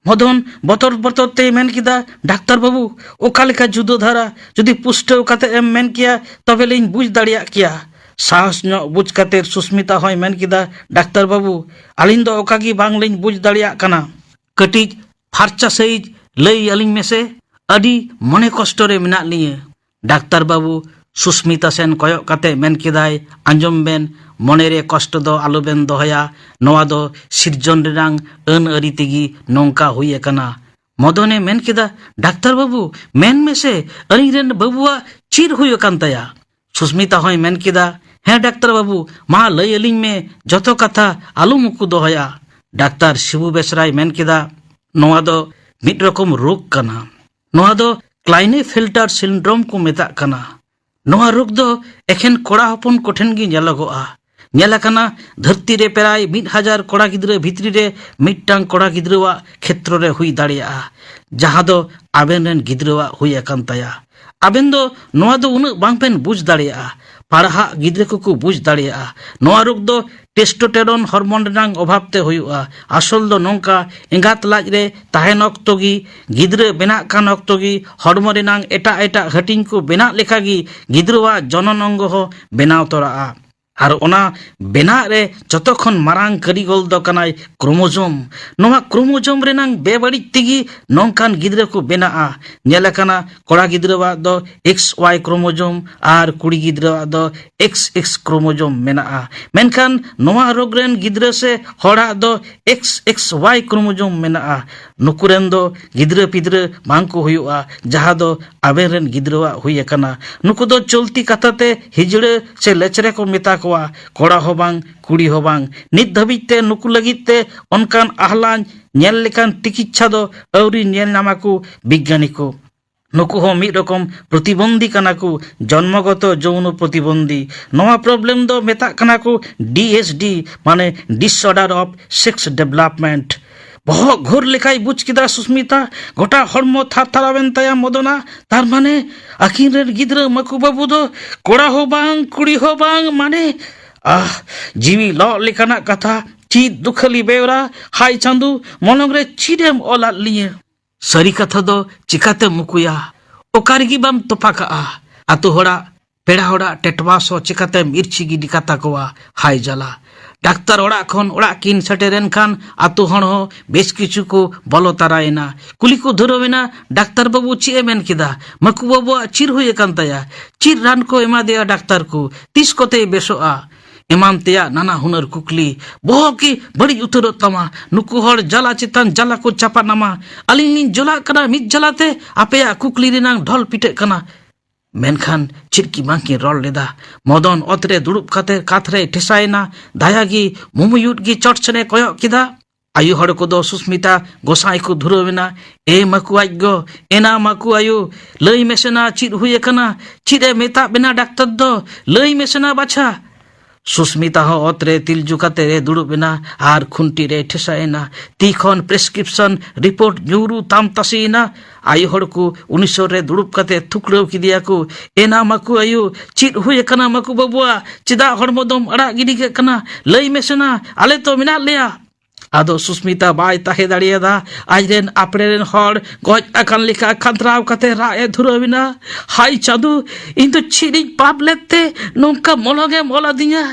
ᱢᱚᱫᱚᱱ ᱵᱚᱛᱚᱨ ᱵᱚᱛᱚᱨ ᱛᱮᱭ ᱢᱮᱱ ᱠᱮᱫᱟ, "ᱰᱟᱠᱛᱟᱨ ᱵᱟᱹᱵᱩ, ᱚᱠᱟ ᱞᱮᱠᱟ ᱡᱩᱫᱟᱹ ᱫᱷᱟᱨᱟ? ᱡᱩᱫᱤ ᱯᱩᱥᱴᱟᱹᱣ ᱠᱟᱛᱮ ᱮᱢ ᱢᱮᱱ ᱠᱮᱭᱟ, ᱛᱚᱵᱮ ᱞᱤᱧ ᱵᱩᱡᱽ ᱫᱟᱲᱮᱭᱟᱜ ᱠᱮᱭᱟ᱾" ᱥᱟᱦᱚᱥ ᱧᱚᱜ ᱵᱩᱡᱽ ᱠᱟᱛᱮ ᱥᱩᱥᱢᱤᱛᱟ ᱦᱚᱸᱭ ᱢᱮᱱ ᱠᱮᱫᱟ, "ᱰᱟᱠᱛᱟᱨ ᱵᱟᱹᱵᱩ, ᱟᱹᱞᱤᱧ ᱫᱚ ᱚᱠᱟ ᱜᱮ ᱵᱟᱝ ᱞᱤᱧ ᱵᱩᱡᱽ ᱫᱟᱲᱮᱭᱟᱜ ᱠᱟᱱᱟ᱾ ᱠᱟᱹᱴᱤᱡ ᱯᱷᱟᱨᱪᱟ ᱥᱟᱹᱦᱤᱡ ᱞᱟᱹᱭ ᱟᱹᱞᱤᱧ ᱢᱮᱥᱮ, ᱟᱹᱰᱤ ᱢᱚᱱᱮ ᱠᱚᱥᱴᱚ ᱨᱮ ᱢᱮᱱᱟᱜ ᱞᱤᱧᱟᱹ᱾" ᱰᱟᱠᱛᱟᱨ ᱵᱟᱹᱵᱩ ᱥᱩᱥᱢᱤᱛᱟ ᱥᱮᱱ ᱠᱚᱭᱚᱜ ᱠᱟᱛᱮ ᱢᱮᱱ ᱠᱮᱫᱟᱭ, "ᱟᱸᱡᱚᱢ ᱵᱮᱱ, ᱢᱚᱱᱮ ᱨᱮ ᱠᱚᱥᱴᱚ ᱫᱚ ᱟᱞᱚ ᱵᱮᱱ ᱫᱚᱦᱚᱭᱟ, ᱱᱚᱣᱟ ᱫᱚ ᱥᱤᱨᱡᱚᱱ ᱨᱮᱱᱟᱝ ᱟᱹᱱ ᱟᱹᱨᱤ ᱛᱮᱜᱮ ᱱᱚᱝᱠᱟ ᱦᱩᱭ ᱟᱠᱟᱱᱟ᱾" ᱢᱚᱫᱚᱱᱮ ᱢᱮᱱ ᱠᱮᱫᱟ, "ᱰᱟᱠᱛᱟᱨ ᱵᱟᱹᱵᱩ, ᱢᱮᱱ ᱢᱮᱥᱮ, ᱟᱹᱞᱤᱧ ᱨᱮᱱ ᱵᱟᱹᱵᱩᱣᱟᱜ ᱪᱮᱫ ᱦᱩᱭ ᱟᱠᱟᱱ ᱛᱟᱭᱟ?" ᱥᱩᱥᱢᱤᱛᱟ ᱦᱚᱸᱭ ᱢᱮᱱ ᱠᱮᱫᱟ, "ᱦᱮᱸ ᱰᱟᱠᱛᱟᱨ ᱵᱟᱹᱵᱩ, ᱢᱟ ᱞᱟᱹᱭ ᱟᱹᱞᱤᱧ ᱢᱮ, ᱡᱚᱛᱚ ᱠᱟᱛᱷᱟ ᱟᱞᱚᱢ ᱩᱠᱩ ᱫᱚᱦᱚᱭᱟ᱾" ᱰᱟᱠᱛᱟᱨ ᱥᱤᱵᱩ ᱵᱮᱥᱨᱟᱭ ᱢᱮᱱ ᱠᱮᱫᱟ, "ᱱᱚᱣᱟ ᱫᱚ ᱢᱤᱫ ᱨᱚᱠᱚᱢ ᱨᱳᱜᱽ ᱠᱟᱱᱟ᱾ ᱱᱚᱣᱟ ᱫᱚ ᱠᱞᱟᱭᱱᱮᱯᱷᱮᱞᱴᱟᱨ ᱥᱤᱱᱰᱨᱳᱢ ᱠᱚ ᱢᱮᱛᱟᱜ ᱠᱟᱱᱟ᱾ ᱱᱚᱣᱟ ᱨᱳᱜᱽ ᱫᱚ ᱮᱠᱷᱮᱱ ᱠᱚᱲᱟ ᱦᱚᱯᱚᱱ ᱠᱚᱴᱷᱮᱱ ᱜᱮ ᱧᱮᱞᱚᱜᱚᱜᱼᱟ᱾ ᱧᱮᱞ ᱟᱠᱟᱱᱟ, ᱫᱷᱟᱹᱨᱛᱤ ᱨᱮ ᱯᱨᱟᱭ ᱢᱤᱫ ᱦᱟᱡᱟᱨ ᱠᱚᱲᱟ ᱜᱤᱫᱽᱨᱟᱹ ᱵᱷᱤᱛᱨᱤ ᱨᱮ ᱢᱤᱫᱴᱟᱝ ᱠᱚᱲᱟ ᱜᱤᱫᱽᱨᱟᱹᱣᱟᱜ ᱠᱷᱮᱛᱨᱚ ᱨᱮ ᱦᱩᱭ ᱫᱟᱲᱮᱭᱟᱜᱼᱟ, ᱡᱟᱦᱟᱸ ᱫᱚ ᱟᱵᱮᱱ ᱨᱮᱱ ᱜᱤᱫᱽᱨᱟᱹᱣᱟᱜ ᱦᱩᱭ ᱟᱠᱟᱱ ᱛᱟᱭᱟ᱾ ᱟᱵᱮᱱ ᱫᱚ ᱱᱚᱣᱟ ᱫᱚ ᱩᱱᱟᱹᱜ ᱵᱟᱝ ᱵᱮᱱ ᱵᱩᱡᱽ ᱫᱟᱲᱮᱭᱟᱜᱼᱟ᱾ ᱯᱟᱲᱦᱟᱜ ᱜᱤᱫᱽᱨᱟᱹ ᱠᱚᱠᱚ ᱵᱩᱡᱽ ᱫᱟᱲᱮᱭᱟᱜᱼᱟ᱾ ᱱᱚᱣᱟ ᱨᱳᱜᱽ ᱫᱚ ᱴᱮᱥᱴᱳᱥᱴᱮᱨᱚᱱ ᱦᱚᱨᱢᱳᱱ ᱨᱮᱱᱟᱝ ᱚᱵᱷᱟᱵᱽ ᱛᱮ ᱦᱩᱭᱩᱜᱼᱟ᱾ ᱟᱥᱚᱞ ᱫᱚ ᱱᱚᱝᱠᱟ, ᱮᱸᱜᱟᱛ ᱞᱟᱡ ᱨᱮ ᱛᱟᱦᱮᱱ ᱚᱠᱛᱚ ᱜᱮ, ᱜᱤᱫᱽᱨᱟᱹ ᱵᱮᱱᱟᱜ ᱠᱟᱱ ᱚᱠᱛᱚ ᱜᱮ ᱦᱚᱲᱢᱚ ᱨᱮᱱᱟᱝ ᱮᱴᱟᱜ ᱮᱴᱟᱜ ᱦᱟᱹᱴᱤᱧ ᱠᱚ ᱵᱮᱱᱟᱜ ᱞᱮᱠᱟ ᱜᱮ ᱜᱤᱫᱽᱨᱟᱹᱣᱟᱜ ᱡᱚᱱᱚᱱ ᱚᱝᱜᱚ ᱦᱚᱸ ᱵᱮᱱᱟᱣ ᱛᱚᱨᱟᱜᱼᱟ᱾ ᱟᱨ ᱚᱱᱟ ᱵᱮᱱᱟᱜ ᱨᱮ ᱡᱚᱛᱚ ᱠᱷᱚᱱ ᱢᱟᱨᱟᱝ ᱠᱟᱹᱨᱤᱜᱚᱞ ᱫᱚ ᱠᱟᱱᱟᱭ ᱠᱨᱳᱢᱳᱡᱳᱢ᱾ ᱱᱚᱣᱟ ᱠᱨᱳᱢᱳᱡᱳᱢ ᱨᱮᱱᱟᱝ ᱵᱮᱵᱟᱹᱲᱤᱡ ᱛᱮᱜᱮ ᱱᱚᱝᱠᱟᱱ ᱜᱤᱫᱽᱨᱟᱹ ᱠᱚ ᱵᱮᱱᱟᱜᱼᱟ᱾ ᱧᱮᱞ ᱟᱠᱟᱱᱟ, ᱠᱚᱲᱟ ᱜᱤᱫᱽᱨᱟᱹᱣᱟᱜ ᱫᱚ ᱮᱠᱥ ᱣᱟᱭ ᱠᱨᱳᱢᱳᱡᱳᱢ ᱟᱨ ᱠᱩᱲᱤ ᱜᱤᱫᱽᱨᱟᱹᱣᱟᱜ ᱫᱚ ᱮᱠᱥ ᱮᱠᱥ ᱠᱨᱳᱢᱳᱡᱳᱢ ᱢᱮᱱᱟᱜᱼᱟ᱾ ᱢᱮᱱᱠᱷᱟᱱ ᱱᱚᱣᱟ ᱨᱳᱜᱽ ᱨᱮᱱ ᱜᱤᱫᱽᱨᱟᱹ ᱥᱮ ᱦᱚᱲᱟᱜ ᱫᱚ ᱮᱠᱥ ᱮᱠᱥ ᱣᱟᱭ ᱠᱨᱳᱢᱳᱡᱳᱢ ᱢᱮᱱᱟᱜᱼᱟ᱾ ᱱᱩᱠᱩ ᱨᱮᱱ ᱫᱚ ᱜᱤᱫᱽᱨᱟᱹ ᱯᱤᱫᱽᱨᱟᱹ ᱵᱟᱝ ᱠᱚ ᱦᱩᱭᱩᱜᱼᱟ, ᱡᱟᱦᱟᱸ ᱫᱚ ᱟᱵᱮᱱ ᱨᱮᱱ ᱜᱤᱫᱽᱨᱟᱹᱣᱟᱜ ᱦᱩᱭ ᱟᱠᱟᱱᱟ᱾ ᱱᱩᱠᱩ ᱫᱚ ᱪᱚᱞᱛᱤ ᱠᱟᱛᱷᱟ ᱛᱮ ᱦᱤᱡᱲᱟᱹ ᱥᱮ ᱞᱮᱪᱨᱮ ᱠᱚ ᱢᱮᱛᱟ ᱠᱚᱣᱟ, ᱠᱚᱲᱟ ᱦᱚᱸ ᱵᱟᱝ, ᱠᱩᱲᱤ ᱦᱚᱸ ᱵᱟᱝ᱾ ᱱᱤᱛ ᱫᱷᱟᱹᱵᱤᱡ ᱛᱮ ᱱᱩᱠᱩ ᱞᱟᱹᱜᱤᱫ ᱛᱮ ᱚᱱᱠᱟᱱ ᱟᱦᱞᱟ ᱧᱮᱞ ᱞᱮᱠᱟᱱ ᱛᱤᱠᱤᱪᱪᱷᱟ ᱫᱚ ᱟᱹᱣᱨᱤ ᱧᱮᱞ ᱧᱟᱢᱟ ᱠᱚ ᱵᱤᱜᱽᱜᱟᱱᱤ ᱠᱚ᱾ ᱱᱩᱠᱩ ᱦᱚᱸ ᱢᱤᱫ ᱨᱚᱠᱚᱢ ᱯᱨᱚᱛᱤᱵᱚᱱᱫᱷᱤ ᱠᱟᱱᱟ ᱠᱚ, ᱡᱚᱱᱢᱚᱜᱚᱛᱚ ᱡᱚᱣᱱᱚ ᱯᱨᱚᱛᱤᱵᱚᱱᱫᱷᱤ᱾ ᱱᱚᱣᱟ ᱯᱨᱚᱵᱞᱮᱢ ᱫᱚ ᱢᱮᱛᱟᱜ ᱠᱟᱱᱟ ᱠᱚ ᱰᱤ ᱮᱥ ᱰᱤ, ᱢᱟᱱᱮ Disorder of Sex Development᱾ ᱵᱚᱦᱚᱜ ᱜᱷᱳᱨ ᱞᱮᱠᱟᱭ ᱵᱩᱡᱽ ᱠᱮᱫᱟ ᱥᱩᱥᱢᱤᱛᱟ᱾ ᱜᱚᱴᱟ ᱦᱚᱲᱢᱚ ᱛᱷᱟᱨ ᱛᱷᱟᱨᱟᱣᱮᱱ ᱛᱟᱭᱟ ᱢᱚᱫᱚᱱᱟ᱾ ᱛᱟᱨ ᱢᱟᱱᱮ ᱟᱹᱠᱤᱱ ᱨᱮᱱ ᱜᱤᱫᱽᱨᱟᱹ ᱢᱟᱹᱠᱩ ᱵᱟᱹᱵᱩ ᱫᱚ ᱠᱚᱲᱟ ᱦᱚᱸ ᱵᱟᱝ, ᱠᱩᱲᱤ ᱦᱚᱸ ᱵᱟᱝ, ᱢᱟᱱᱮ, ᱟᱦ, ᱡᱤᱣᱤ ᱞᱚᱜ ᱞᱮᱠᱟᱱᱟᱜ ᱠᱟᱛᱷᱟ᱾ ᱪᱮᱫ ᱫᱩᱠᱷᱟᱹᱞᱤ ᱵᱮᱣᱨᱟ, ᱦᱟᱭ ᱪᱟᱸᱫᱩ, ᱢᱚᱞᱚᱝ ᱨᱮ ᱪᱮᱫ ᱮᱢ ᱚᱞᱟᱫ ᱞᱤᱧᱟᱹ? ᱥᱟᱹᱨᱤ ᱠᱟᱛᱷᱟ ᱫᱚ ᱪᱤᱠᱟᱛᱮᱢ ᱩᱠᱩᱭᱟ? ᱚᱠᱟ ᱨᱮᱜᱮ ᱵᱟᱢ ᱛᱚᱯᱟ ᱠᱟᱜᱼᱟ᱾ ᱟᱛᱳ ᱦᱚᱲᱟᱜ, ᱯᱮᱲᱟ ᱦᱚᱲᱟᱜ ᱴᱮᱴᱣᱟᱥ ᱦᱚᱸ ᱪᱤᱠᱟᱛᱮᱢ ᱤᱨᱪᱤ ᱜᱤᱰᱤ ᱠᱟᱛᱟ ᱠᱚᱣᱟ? ᱦᱟᱭ ᱡᱟᱞᱟ! ᱰᱟᱠᱛᱟᱨ ᱚᱲᱟᱜ ᱠᱷᱚᱱ ᱚᱲᱟᱜ ᱠᱤᱱ ᱥᱮᱴᱮᱨᱮᱱ ᱠᱷᱟᱱ ᱟᱛᱳ ᱦᱚᱲ ᱦᱚᱸ ᱵᱮᱥ ᱠᱤᱪᱷᱩ ᱠᱚ ᱵᱚᱞᱚ ᱛᱟᱨᱟᱭᱮᱱᱟ᱾ ᱠᱩᱞᱤ ᱠᱚ ᱫᱷᱩᱨᱟᱹᱣᱮᱱᱟ, "ᱰᱟᱠᱛᱟᱨ ᱵᱟᱹᱵᱩ ᱪᱮᱫ ᱮ ᱢᱮᱱ ᱠᱮᱫᱟ? ᱢᱟᱹᱠᱩ ᱵᱟᱹᱵᱩᱣᱟᱜ ᱪᱮᱫ ᱦᱩᱭ ᱟᱠᱟᱱ ᱛᱟᱭᱟ? ᱪᱮᱫ ᱨᱟᱱ ᱠᱚ ᱮᱢᱟᱫᱮᱭᱟ ᱰᱟᱠᱛᱟᱨ ᱠᱚ? ᱛᱤᱥ ᱠᱚᱛᱮᱭ ᱵᱮᱥᱚᱜᱼᱟ?" ᱮᱢᱟᱱ ᱛᱮᱭᱟᱜ ᱱᱟᱱᱟ ᱦᱩᱱᱟᱹᱨ ᱠᱩᱠᱞᱤ᱾ ᱵᱚᱦᱚᱜ ᱜᱮ ᱵᱟᱹᱲᱤᱡ ᱩᱛᱟᱹᱨᱚᱜ ᱛᱟᱢᱟ᱾ ᱱᱩᱠᱩ ᱦᱚᱲ ᱡᱟᱞᱟ ᱪᱮᱛᱟᱱ ᱡᱟᱞᱟ ᱠᱚ ᱪᱟᱯᱟᱫ ᱟᱢᱟ᱾ ᱟᱹᱞᱤᱧ ᱞᱤᱧ ᱡᱚᱞᱟᱜ ᱠᱟᱱᱟ ᱢᱤᱫ ᱡᱟᱞᱟᱛᱮ, ᱟᱯᱮᱭᱟᱜ ᱠᱩᱠᱞᱤ ᱨᱮᱱᱟᱝ ᱰᱷᱚᱞ ᱯᱤᱴᱟᱹᱜ ᱠᱟᱱᱟ᱾ ᱢᱮᱱᱠᱷᱟᱱ ᱪᱮᱫ ᱜᱮ ᱵᱟᱝ ᱠᱤᱱ ᱨᱚᱲ ᱞᱮᱫᱟ᱾ ᱢᱚᱫᱚᱱ ᱚᱛ ᱨᱮ ᱫᱩᱲᱩᱵ ᱠᱟᱛᱮ ᱠᱟᱛ ᱨᱮᱭ ᱴᱷᱮᱥᱟᱭᱮᱱᱟ᱾ ᱫᱟᱭᱟ ᱜᱮ ᱢᱩᱢᱩᱭᱩᱫ ᱜᱮ ᱪᱚᱴ ᱥᱮᱱᱮ ᱠᱚᱭᱚᱜ ᱠᱮᱫᱟ᱾ ᱟᱭᱳ ᱦᱚᱲ ᱠᱚᱫᱚ ᱥᱩᱥᱢᱤᱛᱟ ᱜᱚᱥᱟᱸᱭ ᱠᱚ ᱫᱷᱩᱨᱟᱹᱣ ᱮᱱᱟ᱾ "ᱮ ᱢᱟᱹᱠᱩ ᱟᱡ ᱜᱚ, ᱮᱱᱟ ᱢᱟᱹᱠᱩ ᱟᱭᱳ, ᱞᱟᱹᱭ ᱢᱮᱥᱮᱱᱟ ᱪᱮᱫ ᱦᱩᱭ ᱟᱠᱟᱱᱟ? ᱪᱮᱫ ᱮ ᱢᱮᱛᱟᱜ ᱵᱮᱱᱟ ᱰᱟᱠᱛᱟᱨ ᱫᱚ? ᱞᱟᱹᱭ ᱢᱮᱥᱮᱱᱟ ᱵᱟᱪᱷᱟ!" ᱥᱩᱥᱢᱤᱛᱟ ᱦᱚᱸ ᱚᱛ ᱨᱮ ᱛᱤᱞᱡᱩ ᱠᱟᱛᱮ ᱮ ᱫᱩᱲᱩᱵ ᱮᱱᱟ ᱟᱨ ᱠᱷᱩᱱᱴᱤ ᱨᱮ ᱴᱷᱮᱥᱟ ᱮᱱᱟ᱾ ᱛᱤ ᱠᱷᱚᱱ ᱯᱨᱮᱥᱠᱨᱤᱯᱥᱚᱱ ᱨᱤᱯᱳᱨᱴ ᱧᱩᱨᱩ ᱛᱟᱢ ᱛᱟᱥᱮ ᱮᱱᱟ᱾ ᱟᱭᱳ ᱦᱚᱲ ᱠᱚ ᱩᱱᱤ ᱥᱩᱨ ᱨᱮ ᱫᱩᱲᱩᱵ ᱠᱟᱛᱮ ᱛᱷᱩᱠᱲᱟᱹᱣ ᱠᱮᱫᱮᱭᱟ ᱠᱚ, "ᱮᱱᱟ ᱢᱟᱹᱠᱩ ᱟᱭᱳ, ᱪᱮᱫ ᱦᱩᱭ ᱟᱠᱟᱱᱟ ᱢᱟᱹᱠᱩ ᱵᱟᱹᱵᱩᱣᱟᱜ? ᱪᱮᱫᱟᱜ ᱦᱚᱲᱢᱚ ᱫᱚᱢ ᱟᱲᱟᱜ ᱜᱤᱰᱤ ᱠᱟᱜ ᱠᱟᱱᱟ? ᱞᱟᱹᱭ ᱢᱮᱥᱮᱱᱟ, ᱟᱞᱮ ᱛᱚ ᱢᱮᱱᱟᱜ ᱞᱮᱭᱟ!" ᱟᱫᱚ ᱥᱩᱥᱢᱤᱛᱟ ᱵᱟᱭ ᱛᱟᱦᱮᱸ ᱫᱟᱲᱮᱭᱟᱫᱟ᱾ ᱟᱡᱨᱮᱱ ᱟᱯᱲᱮ ᱨᱮᱱ ᱦᱚᱲ ᱜᱚᱡ ᱟᱠᱟᱱ ᱞᱮᱠᱟ ᱠᱷᱟᱸᱫᱽᱨᱟᱣ ᱠᱟᱛᱮ ᱨᱟᱜ ᱮ ᱫᱷᱩᱨᱟᱹᱣ ᱮᱱᱟ, "ᱦᱟᱭ ᱪᱟᱸᱫᱩ, ᱤᱧ ᱫᱚ ᱪᱮᱫ ᱤᱧ ᱯᱟᱯ ᱞᱮᱫ ᱛᱮ ᱱᱚᱝᱠᱟ ᱢᱚᱞᱚᱝ ᱮᱢ ᱚᱞ ᱟᱹᱫᱤᱧᱟ?"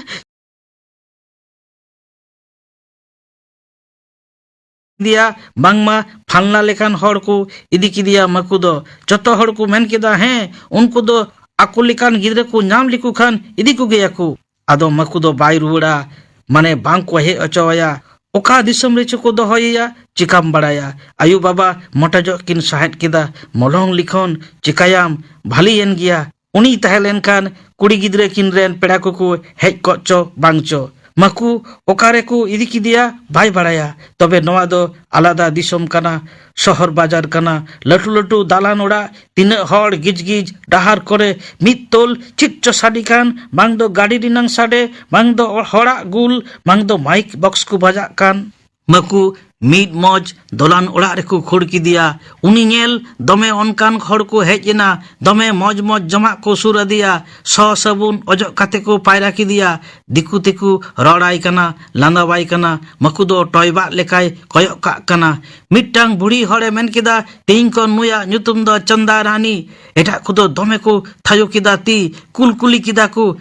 ᱠᱮᱫᱮᱭᱟ, ᱵᱟᱝᱢᱟ ᱯᱷᱟᱞᱱᱟ ᱞᱮᱠᱟᱱ ᱦᱚᱲ ᱠᱚ ᱤᱫᱤ ᱠᱮᱫᱮᱭᱟ ᱢᱟᱹᱠᱩ ᱫᱚ᱾ ᱡᱚᱛᱚ ᱦᱚᱲ ᱠᱚ ᱢᱮᱱ ᱠᱮᱫᱟ, "ᱦᱮᱸ, ᱩᱱᱠᱩ ᱫᱚ ᱟᱠᱚ ᱞᱮᱠᱟᱱ ᱜᱤᱫᱽᱨᱟᱹ ᱠᱚ ᱧᱟᱢ ᱞᱮᱠᱚ ᱠᱷᱟᱱ ᱤᱫᱤ ᱠᱚᱜᱮᱭᱟ ᱠᱚ᱾" ᱟᱫᱚ ᱢᱟᱹᱠᱩ ᱫᱚ ᱵᱟᱭ ᱨᱩᱣᱟᱹᱲᱟ, ᱢᱟᱱᱮ ᱵᱟᱝ ᱠᱚ ᱦᱮᱡ ᱦᱚᱪᱚ ᱟᱭᱟ᱾ ᱚᱠᱟ ᱫᱤᱥᱚᱢ ᱨᱮᱪᱚ ᱠᱚ ᱫᱚᱦᱚᱭᱮᱭᱟ, ᱪᱤᱠᱟᱢ ᱵᱟᱲᱟᱭᱟ? ᱟᱭᱳ ᱵᱟᱵᱟ ᱢᱚᱴᱟ ᱡᱚᱜ ᱠᱤᱱ ᱥᱟᱦᱮᱫ ᱠᱮᱫᱟ, "ᱢᱚᱞᱚᱝ ᱞᱤᱠᱷᱚᱱ, ᱪᱤᱠᱟᱭᱟᱢ, ᱵᱷᱟᱞᱤᱭᱮᱱ ᱜᱮᱭᱟ᱾ ᱩᱱᱤᱭ ᱛᱟᱦᱮᱸ ᱞᱮᱱᱠᱷᱟᱱ ᱠᱩᱲᱤ ᱜᱤᱫᱽᱨᱟᱹ ᱠᱤᱱ ᱨᱮᱱ ᱯᱮᱲᱟ ᱠᱚᱠᱚ ᱦᱮᱡ ᱠᱚᱜ ᱪᱚ ᱵᱟᱝ ᱪᱚ᱾ ᱢᱟᱹᱠᱩ ᱚᱠᱟ ᱨᱮᱠᱚ ᱤᱫᱤ ᱠᱮᱫᱮᱭᱟ ᱵᱟᱭ ᱵᱟᱲᱟᱭᱟ᱾ ᱛᱚᱵᱮ ᱱᱚᱣᱟ ᱫᱚ ᱟᱞᱟᱫᱟ ᱫᱤᱥᱚᱢ ᱠᱟᱱᱟ, ᱥᱚᱦᱚᱨ ᱵᱟᱡᱟᱨ ᱠᱟᱱᱟ, ᱞᱟᱹᱴᱩ ᱞᱟᱹᱴᱩ ᱫᱟᱞᱟᱱ ᱚᱲᱟᱜ, ᱛᱤᱱᱟᱹᱜ ᱦᱚᱲ ᱜᱤᱡ ᱜᱤᱡ ᱰᱟᱦᱟᱨ ᱠᱚᱨᱮ ᱢᱤᱫ ᱛᱚᱞ ᱪᱮᱫ ᱪᱚ ᱥᱟᱰᱮ ᱠᱟᱱ, ᱵᱟᱝ ᱫᱚ ᱜᱟᱹᱰᱤ ᱨᱮᱱᱟᱝ ᱥᱟᱰᱮ, ᱵᱟᱝ ᱫᱚ ᱦᱚᱲᱟᱜ ᱜᱩᱞ, ᱵᱟᱝ ᱫᱚ ᱢᱟᱭᱤᱠ ᱵᱚᱠᱥ ᱠᱚ ᱵᱟᱡᱟᱜ ᱠᱟᱱ᱾ ᱢᱟᱹᱠᱩ ᱢᱤᱫ ᱢᱚᱡᱽ ᱫᱚᱞᱟᱱ ᱚᱲᱟᱜ ᱨᱮᱠᱚ ᱠᱷᱟᱹᱲ ᱠᱮᱫᱮᱭᱟ᱾ ᱩᱱᱤ ᱧᱮᱞ ᱫᱚᱢᱮ ᱚᱱᱠᱟᱱ ᱦᱚᱲ ᱠᱚ ᱦᱮᱡ ᱮᱱᱟ, ᱫᱚᱢᱮ ᱢᱚᱡᱽ ᱢᱚᱡᱽ ᱡᱚᱢᱟᱜ ᱠᱚ ᱥᱩᱨ ᱟᱫᱮᱭᱟ᱾ ᱥᱚ ᱥᱟᱵᱩᱱ ᱚᱡᱚᱜ ᱠᱟᱛᱮ ᱠᱚ ᱯᱟᱭᱨᱟ ᱠᱮᱫᱮᱭᱟ᱾ ᱫᱤᱠᱩ ᱛᱮᱠᱚ ᱨᱚᱲᱟᱭ ᱠᱟᱱᱟ, ᱞᱟᱸᱫᱟᱣᱟᱭ ᱠᱟᱱᱟ᱾ ᱢᱟᱹᱠᱩ ᱫᱚ ᱴᱚᱭᱵᱟᱜ ᱞᱮᱠᱟᱭ ᱠᱚᱭᱚᱜ ᱠᱟᱜ ᱠᱟᱱᱟ᱾ ᱢᱤᱫᱴᱟᱝ ᱵᱩᱲᱦᱤ ᱦᱚᱲᱮ ᱢᱮᱱ ᱠᱮᱫᱟ, "ᱛᱮᱦᱮᱧ ᱠᱷᱚᱱ ᱱᱩᱭᱟᱜ ᱧᱩᱛᱩᱢ ᱫᱚ ᱪᱚᱱᱫᱟ ᱨᱟᱱᱤ᱾" ᱮᱴᱟᱜ ᱠᱚᱫᱚ ᱫᱚᱢᱮ ᱠᱚ ᱛᱷᱟᱭᱚ ᱠᱮᱫᱟ, ᱛᱤ ᱠᱩᱞᱠᱩᱞᱤ ᱠᱮᱫᱟ ᱠᱚ᱾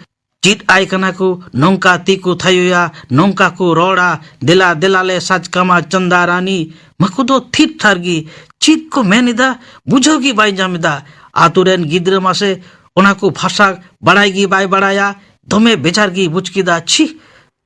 ᱪᱮᱫ ᱟᱭ ᱠᱟᱱᱟ ᱠᱚ, ᱱᱚᱝᱠᱟ ᱛᱤ ᱠᱚ ᱛᱷᱟᱭᱚᱭᱟ, ᱱᱚᱝᱠᱟ ᱠᱚ ᱨᱚᱲᱟ, "ᱫᱮᱞᱟ ᱫᱮᱞᱟ ᱞᱮ ᱥᱟᱪᱠᱟᱢᱟ ᱪᱚᱱᱫᱟ ᱨᱟᱱᱤ᱾" ᱢᱟᱹᱠᱩ ᱫᱚ ᱛᱷᱤᱨ ᱛᱷᱟᱨ ᱜᱮ, ᱪᱮᱫ ᱠᱚ ᱢᱮᱱ ᱮᱫᱟ ᱵᱩᱡᱷᱟᱹᱣ ᱜᱮ ᱵᱟᱭ ᱧᱟᱢ ᱮᱫᱟ᱾ ᱟᱛᱳ ᱨᱮᱱ ᱜᱤᱫᱽᱨᱟᱹ ᱢᱟᱥᱮ ᱚᱱᱟ ᱠᱚ ᱵᱷᱟᱥᱟ ᱵᱟᱲᱟᱭ ᱜᱮ ᱵᱟᱭ ᱵᱟᱲᱟᱭᱟ᱾ ᱫᱚᱢᱮ ᱵᱮᱡᱟᱨ ᱜᱮ ᱵᱩᱡᱽ ᱠᱮᱫᱟ, ᱪᱷᱤ,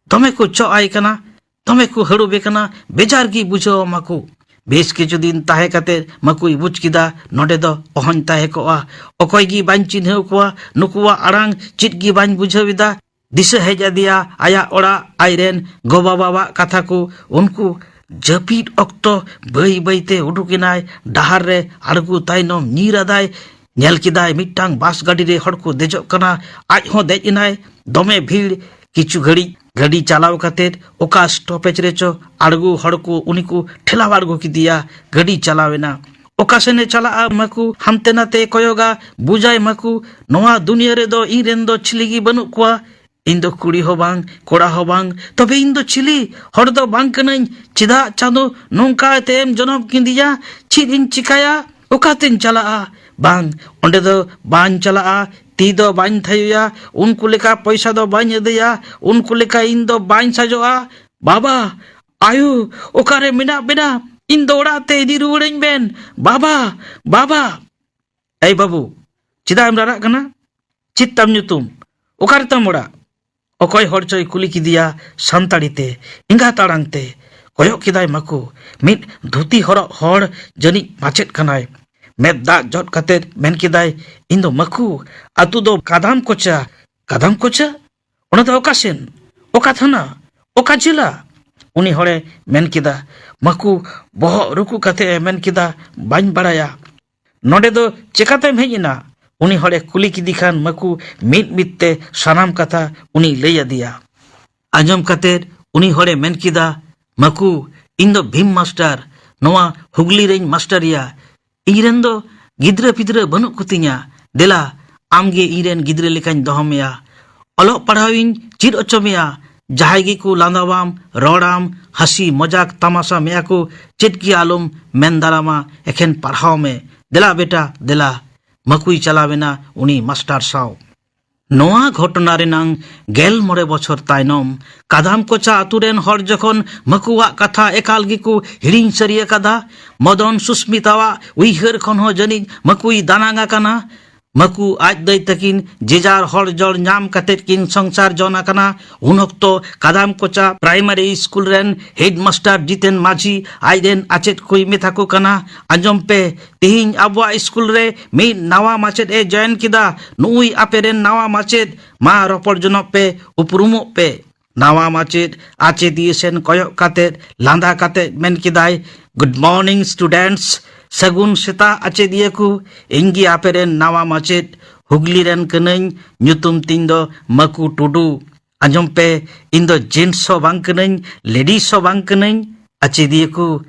ᱫᱚᱢᱮ ᱠᱚ ᱪᱚᱜ ᱟᱭ ᱠᱟᱱᱟ, ᱫᱚᱢᱮ ᱠᱚ ᱦᱟᱹᱲᱩᱵᱮ ᱠᱟᱱᱟ, ᱵᱮᱡᱟᱨ ᱜᱮ ᱵᱩᱡᱷᱟᱹᱣ ᱢᱟᱹᱠᱩ᱾ ᱵᱮᱥ ᱠᱤᱪᱷᱩ ᱫᱤᱱ ᱛᱟᱦᱮᱸ ᱠᱟᱛᱮ ᱢᱟᱹᱠᱩᱭ ᱵᱩᱡᱽ ᱠᱮᱫᱟ, ᱱᱚᱰᱮ ᱫᱚ ᱚᱦᱚᱧ ᱛᱟᱦᱮᱸ ᱠᱚᱜᱼᱟ᱾ ᱚᱠᱚᱭ ᱜᱮ ᱵᱟᱹᱧ ᱪᱤᱱᱦᱟᱹᱣ ᱠᱚᱣᱟ, ᱱᱩᱠᱩᱣᱟᱜ ᱟᱲᱟᱝ ᱪᱮᱫ ᱜᱮ ᱵᱟᱹᱧ ᱵᱩᱡᱷᱟᱹᱣ ᱮᱫᱟ᱾ ᱫᱤᱥᱟᱹ ᱦᱮᱡ ᱟᱫᱮᱭᱟ ᱟᱭᱟᱜ ᱚᱲᱟᱜ, ᱟᱡᱨᱮᱱ ᱜᱚ-ᱵᱟᱵᱟᱣᱟᱜ ᱠᱟᱛᱷᱟ ᱠᱚ᱾ ᱩᱱᱠᱩ ᱡᱟᱹᱯᱤᱫ ᱚᱠᱛᱚ ᱵᱟᱹᱭ ᱵᱟᱹᱭᱛᱮ ᱩᱰᱩᱠ ᱮᱱᱟᱭ᱾ ᱰᱟᱦᱟᱨ ᱨᱮ ᱟᱬᱜᱚ ᱛᱟᱭᱱᱚᱢ ᱧᱤᱨ ᱟᱫᱟᱭ᱾ ᱧᱮᱞ ᱠᱮᱫᱟᱭ ᱢᱤᱫᱴᱟᱝ ᱵᱟᱥ ᱜᱟᱹᱰᱤ ᱨᱮ ᱦᱚᱲ ᱠᱚ ᱫᱮᱡᱚᱜ ᱠᱟᱱᱟ, ᱟᱡ ᱦᱚᱸ ᱫᱮᱡ ᱮᱱᱟᱭ᱾ ᱫᱚᱢᱮ ᱵᱷᱤᱲ᱾ ᱠᱤᱪᱷᱩ ᱜᱷᱟᱹᱲᱤᱡ ᱜᱟᱹᱰᱤ ᱪᱟᱞᱟᱣ ᱠᱟᱛᱮ ᱚᱠᱟ ᱥᱴᱚᱯᱮᱡᱽ ᱨᱮᱪᱚ ᱟᱬᱜᱚ ᱦᱚᱲ ᱠᱚ ᱩᱱᱤ ᱠᱚ ᱴᱷᱮᱞᱟᱣ ᱟᱬᱜᱚ ᱠᱮᱫᱮᱭᱟ᱾ ᱜᱟᱹᱰᱤ ᱪᱟᱞᱟᱣ ᱮᱱᱟ᱾ ᱚᱠᱟ ᱥᱮᱱᱮ ᱪᱟᱞᱟᱜᱼᱟ ᱢᱟᱹᱠᱩ, ᱦᱟᱱᱛᱮ ᱱᱟᱛᱮ ᱠᱚᱭᱚᱜᱟ, ᱵᱩᱡᱟᱭ ᱢᱟᱹᱠᱩ, ᱱᱚᱣᱟ ᱫᱩᱱᱤᱭᱟᱹ ᱨᱮᱫᱚ ᱤᱧ ᱨᱮᱱ ᱫᱚ ᱪᱤᱞᱤ ᱜᱮ ᱵᱟᱹᱱᱩᱜ ᱠᱚᱣᱟ᱾ ᱤᱧ ᱫᱚ ᱠᱩᱲᱤ ᱦᱚᱸ ᱵᱟᱝ, ᱠᱚᱲᱟ ᱦᱚᱸ ᱵᱟᱝ, ᱛᱚᱵᱮ ᱤᱧ ᱫᱚ ᱪᱤᱞᱤ? ᱦᱚᱲ ᱫᱚ ᱵᱟᱝ ᱠᱟᱹᱱᱟᱹᱧ᱾ ᱪᱮᱫᱟᱜ ᱪᱟᱸᱫᱚ ᱱᱚᱝᱠᱟ ᱠᱟᱛᱮ ᱮᱢ ᱡᱚᱱᱚᱢ ᱠᱤᱫᱤᱧᱟ? ᱪᱮᱫ ᱤᱧ ᱪᱤᱠᱟᱭᱟ? ᱚᱠᱟᱛᱮᱧ ᱪᱟᱞᱟᱜᱼᱟ? ᱵᱟᱝ, ᱚᱸᱰᱮ ᱫᱚ ᱵᱟᱹᱧ ᱪᱟᱞᱟᱜᱼᱟ᱾ ᱛᱤ ᱫᱚ ᱵᱟᱹᱧ ᱛᱷᱟᱭᱚᱭᱟ, ᱩᱱᱠᱩ ᱞᱮᱠᱟ ᱯᱚᱭᱥᱟ ᱫᱚ ᱵᱟᱹᱧ ᱟᱹᱫᱟᱹᱭᱟ, ᱩᱱᱠᱩ ᱞᱮᱠᱟ ᱤᱧ ᱫᱚ ᱵᱟᱹᱧ ᱥᱟᱡᱚᱜᱼᱟ᱾ ᱵᱟᱵᱟ, ᱟᱭᱳ, ᱚᱠᱟᱨᱮ ᱢᱮᱱᱟᱜ ᱵᱮᱱᱟ? ᱤᱧ ᱫᱚ ᱚᱲᱟᱜ ᱛᱮ ᱤᱫᱤ ᱨᱩᱣᱟᱹᱲᱟᱹᱧ ᱵᱮᱱ᱾ ᱵᱟᱵᱟ, ᱵᱟᱵᱟ᱾ ᱮᱭ ᱵᱟᱹᱵᱩ, ᱪᱮᱫᱟᱜ ᱮᱢ ᱨᱟᱨᱟᱜ ᱠᱟᱱᱟ? ᱪᱮᱫ ᱛᱟᱢ ᱧᱩᱛᱩᱢ? ᱚᱠᱟᱨᱮ ᱛᱟᱢ ᱚᱲᱟᱜ? ᱚᱠᱚᱭ ᱦᱚᱲ ᱪᱚᱭ ᱠᱩᱞᱤ ᱠᱮᱫᱮᱭᱟ ᱥᱟᱱᱛᱟᱲᱤ ᱛᱮ, ᱮᱸᱜᱟᱛ ᱟᱲᱟᱝ ᱛᱮ᱾ ᱠᱚᱭᱚᱜ ᱠᱮᱫᱟᱭ ᱢᱟᱠᱩ, ᱢᱤᱫ ᱫᱷᱩᱛᱤ ᱦᱚᱨᱚᱜ ᱦᱚᱲ, ᱡᱟᱹᱱᱤᱡ ᱢᱟᱪᱮᱫ ᱠᱟᱱᱟᱭ᱾ ᱢᱮᱫ ᱫᱟᱜ ᱡᱚᱫ ᱠᱟᱛᱮ ᱢᱮᱱ ᱠᱮᱫᱟᱭ, "ᱤᱧ ᱫᱚ ᱢᱟᱠᱩ, ᱟᱛᱩ ᱫᱚ ᱠᱟᱫᱟᱢ ᱠᱚᱪᱟ᱾ ᱠᱟᱫᱟᱢ ᱠᱚᱪᱟ? ᱚᱱᱟ ᱫᱚ ᱚᱠᱟ ᱥᱮᱱ? ᱚᱠᱟ ᱛᱷᱟᱱᱟ? ᱚᱠᱟ ᱡᱮᱞᱟ?" ᱩᱱᱤ ᱦᱚᱲᱮ ᱢᱮᱱ ᱠᱮᱫᱟ᱾ ᱢᱟᱠᱩ ᱵᱚᱦᱚᱜ ᱨᱩᱠᱩ ᱠᱟᱛᱮ ᱮ ᱢᱮᱱ ᱠᱮᱫᱟ, "ᱵᱟᱹᱧ ᱵᱟᱲᱟᱭᱟ᱾ ᱱᱚᱰᱮ ᱫᱚ ᱪᱮᱠᱟᱛᱮᱢ ᱦᱮᱡ ᱮᱱᱟ?" ᱩᱱᱤ ᱦᱚᱲᱮ ᱠᱩᱞᱤ ᱠᱮᱫᱮ ᱠᱷᱟᱱ ᱢᱟᱠᱩ ᱢᱤᱫ ᱢᱤᱫ ᱛᱮ ᱥᱟᱱᱟᱢ ᱠᱟᱛᱷᱟ ᱩᱱᱤ ᱞᱟᱹᱭ ᱟᱫᱮᱭᱟ᱾ ᱟᱸᱡᱚᱢ ᱠᱟᱛᱮ ᱩᱱᱤ ᱦᱚᱲᱮ ᱢᱮᱱ ᱠᱮᱫᱟ, "ᱢᱟᱠᱩ, ᱤᱧ ᱫᱚ ᱵᱷᱤᱢ ᱢᱟᱥᱴᱟᱨ, ᱱᱚᱣᱟ ᱦᱩᱜᱽᱞᱤ ᱨᱮᱧ ᱢᱟᱥᱴᱟᱨᱤᱭᱟ᱾ ᱤᱧ ᱨᱮᱱ ᱫᱚ ᱜᱤᱫᱽᱨᱟᱹ ᱯᱤᱫᱽᱨᱟᱹ ᱵᱟᱹᱱᱩᱜ ᱠᱚᱛᱤᱧᱟ᱾ ᱫᱮᱞᱟ, ᱟᱢᱜᱮ ᱤᱧ ᱨᱮᱱ ᱜᱤᱫᱽᱨᱟᱹ ᱞᱮᱠᱟᱧ ᱫᱚᱦᱚ ᱢᱮᱭᱟ᱾ ᱚᱞᱚᱜ ᱯᱟᱲᱦᱟᱣᱤᱧ ᱪᱮᱫ ᱦᱚᱪᱚ ᱢᱮᱭᱟ᱾ ᱡᱟᱦᱟᱸᱭ ᱜᱮᱠᱚ ᱞᱟᱸᱫᱟᱣᱟᱢ, ᱨᱚᱲᱟᱢ, ᱦᱟᱹᱥᱤ ᱢᱚᱡᱟᱠ ᱛᱟᱢᱟᱥᱟ ᱢᱮᱭᱟ ᱠᱚ, ᱪᱮᱫ ᱜᱮ ᱟᱞᱚᱢ ᱢᱮᱱ ᱫᱟᱨᱟᱢᱟ, ᱮᱠᱷᱮᱱ ᱯᱟᱲᱦᱟᱣ ᱢᱮ᱾ ᱫᱮᱞᱟ ᱵᱮᱴᱟ, ᱫᱮᱞᱟ᱾" ᱢᱟᱠᱩᱭ ᱪᱟᱞᱟᱣ ᱮᱱᱟ ᱩᱱᱤ ᱢᱟᱥᱴᱟᱨ ᱥᱟᱶ᱾ ᱱᱚᱣᱟ ᱜᱷᱚᱴᱚᱱᱟ ᱨᱮᱱᱟᱝ ᱜᱮᱞ ᱢᱚᱬᱮ ᱵᱚᱪᱷᱚᱨ ᱛᱟᱭᱱᱚᱢ, ᱠᱟᱫᱟᱢ ᱠᱚᱪᱟ ᱟᱛᱩ ᱨᱮᱱ ᱦᱚᱲ ᱡᱚᱠᱷᱚᱱ ᱢᱟᱠᱩᱣᱟᱜ ᱠᱟᱛᱷᱟ ᱮᱠᱟᱞ ᱜᱮᱠᱚ ᱦᱤᱲᱤᱧ ᱥᱟᱹᱨᱤ ᱟᱠᱟᱫᱟ, ᱢᱚᱫᱚᱱ ᱥᱩᱥᱢᱤᱛᱟᱣᱟᱜ ᱩᱭᱦᱟᱹᱨ ᱠᱷᱚᱱ ᱦᱚᱸ ᱡᱟᱹᱱᱤᱡ ᱢᱟᱠᱩᱭ ᱫᱟᱱᱟᱝ ᱟᱠᱟᱱᱟ᱾ ᱢᱟᱠᱩ ᱟᱡ ᱫᱟᱹᱭ ᱛᱟᱹᱠᱤᱱ ᱡᱮᱡᱟᱨ ᱦᱚᱲ ᱡᱚᱲ ᱧᱟᱢ ᱠᱟᱛᱮ ᱠᱤᱱ ᱥᱚᱝᱥᱟᱨ ᱡᱚᱱ ᱟᱠᱟᱱᱟ᱾ ᱩᱱ ᱚᱠᱛᱚ ᱠᱟᱫᱟᱢ ᱠᱚᱪᱟ ᱯᱨᱟᱭᱢᱟᱨᱤ ᱥᱠᱩᱞ ᱨᱮᱱ ᱦᱮᱰᱢᱟᱥᱴᱟᱨ ᱡᱤᱛᱮᱱ ᱢᱟᱹᱡᱷᱤ ᱟᱡ ᱨᱮᱱ ᱟᱪᱮᱫ ᱠᱚᱭ ᱢᱮᱛᱟ ᱠᱚ ᱠᱟᱱᱟ, "ᱟᱸᱡᱚᱢ ᱯᱮ, ᱛᱮᱦᱮᱧ ᱟᱵᱚᱣᱟᱜ ᱥᱠᱩᱞ ᱨᱮ ᱢᱤᱫ ᱱᱟᱣᱟ ᱢᱟᱪᱮᱫ ᱮ ᱡᱚᱭᱮᱱ ᱠᱮᱫᱟ᱾ ᱱᱩᱭ ᱟᱯᱮ ᱨᱮᱱ ᱱᱟᱣᱟ ᱢᱟᱪᱮᱫ, ᱢᱟ ᱨᱚᱯᱚᱲ ᱡᱚᱱᱚᱜ ᱯᱮ, ᱩᱯᱨᱩᱢᱚᱜ ᱯᱮ᱾" ᱱᱟᱣᱟ ᱢᱟᱪᱮᱫ ᱟᱪᱮᱫᱤᱭᱟᱹ ᱥᱮᱱ ᱠᱚᱭᱚᱜ ᱠᱟᱛᱮ ᱞᱟᱸᱫᱟ ᱠᱟᱛᱮ ᱢᱮᱱ ᱠᱮᱫᱟᱭ, "Good morning students, ᱥᱟᱹᱜᱩᱱ ᱥᱮᱛᱟᱜ ᱟᱪᱮᱫᱤᱭᱟᱹ ᱠᱚ, ᱤᱧ ᱜᱮ ᱟᱯᱮ ᱨᱮᱱ ᱱᱟᱣᱟ ᱢᱟᱪᱮᱫ, ᱦᱩᱜᱽᱞᱤ ᱨᱮᱱ ᱠᱟᱹᱱᱟᱹᱧ, ᱧᱩᱛᱩᱢ ᱛᱤᱧ ᱫᱚ ᱢᱟᱹᱠᱩ ᱴᱩᱰᱩ᱾ ᱟᱸᱡᱚᱢ ᱯᱮ, ᱤᱧ ᱫᱚ gents ᱦᱚᱸ ᱵᱟᱝ ᱠᱟᱹᱱᱟᱹᱧ, ladies ᱦᱚᱸ ᱵᱟᱝ ᱠᱟᱹᱱᱟᱹᱧ᱾" ᱟᱪᱮᱫᱤᱭᱟᱹ ᱠᱚ,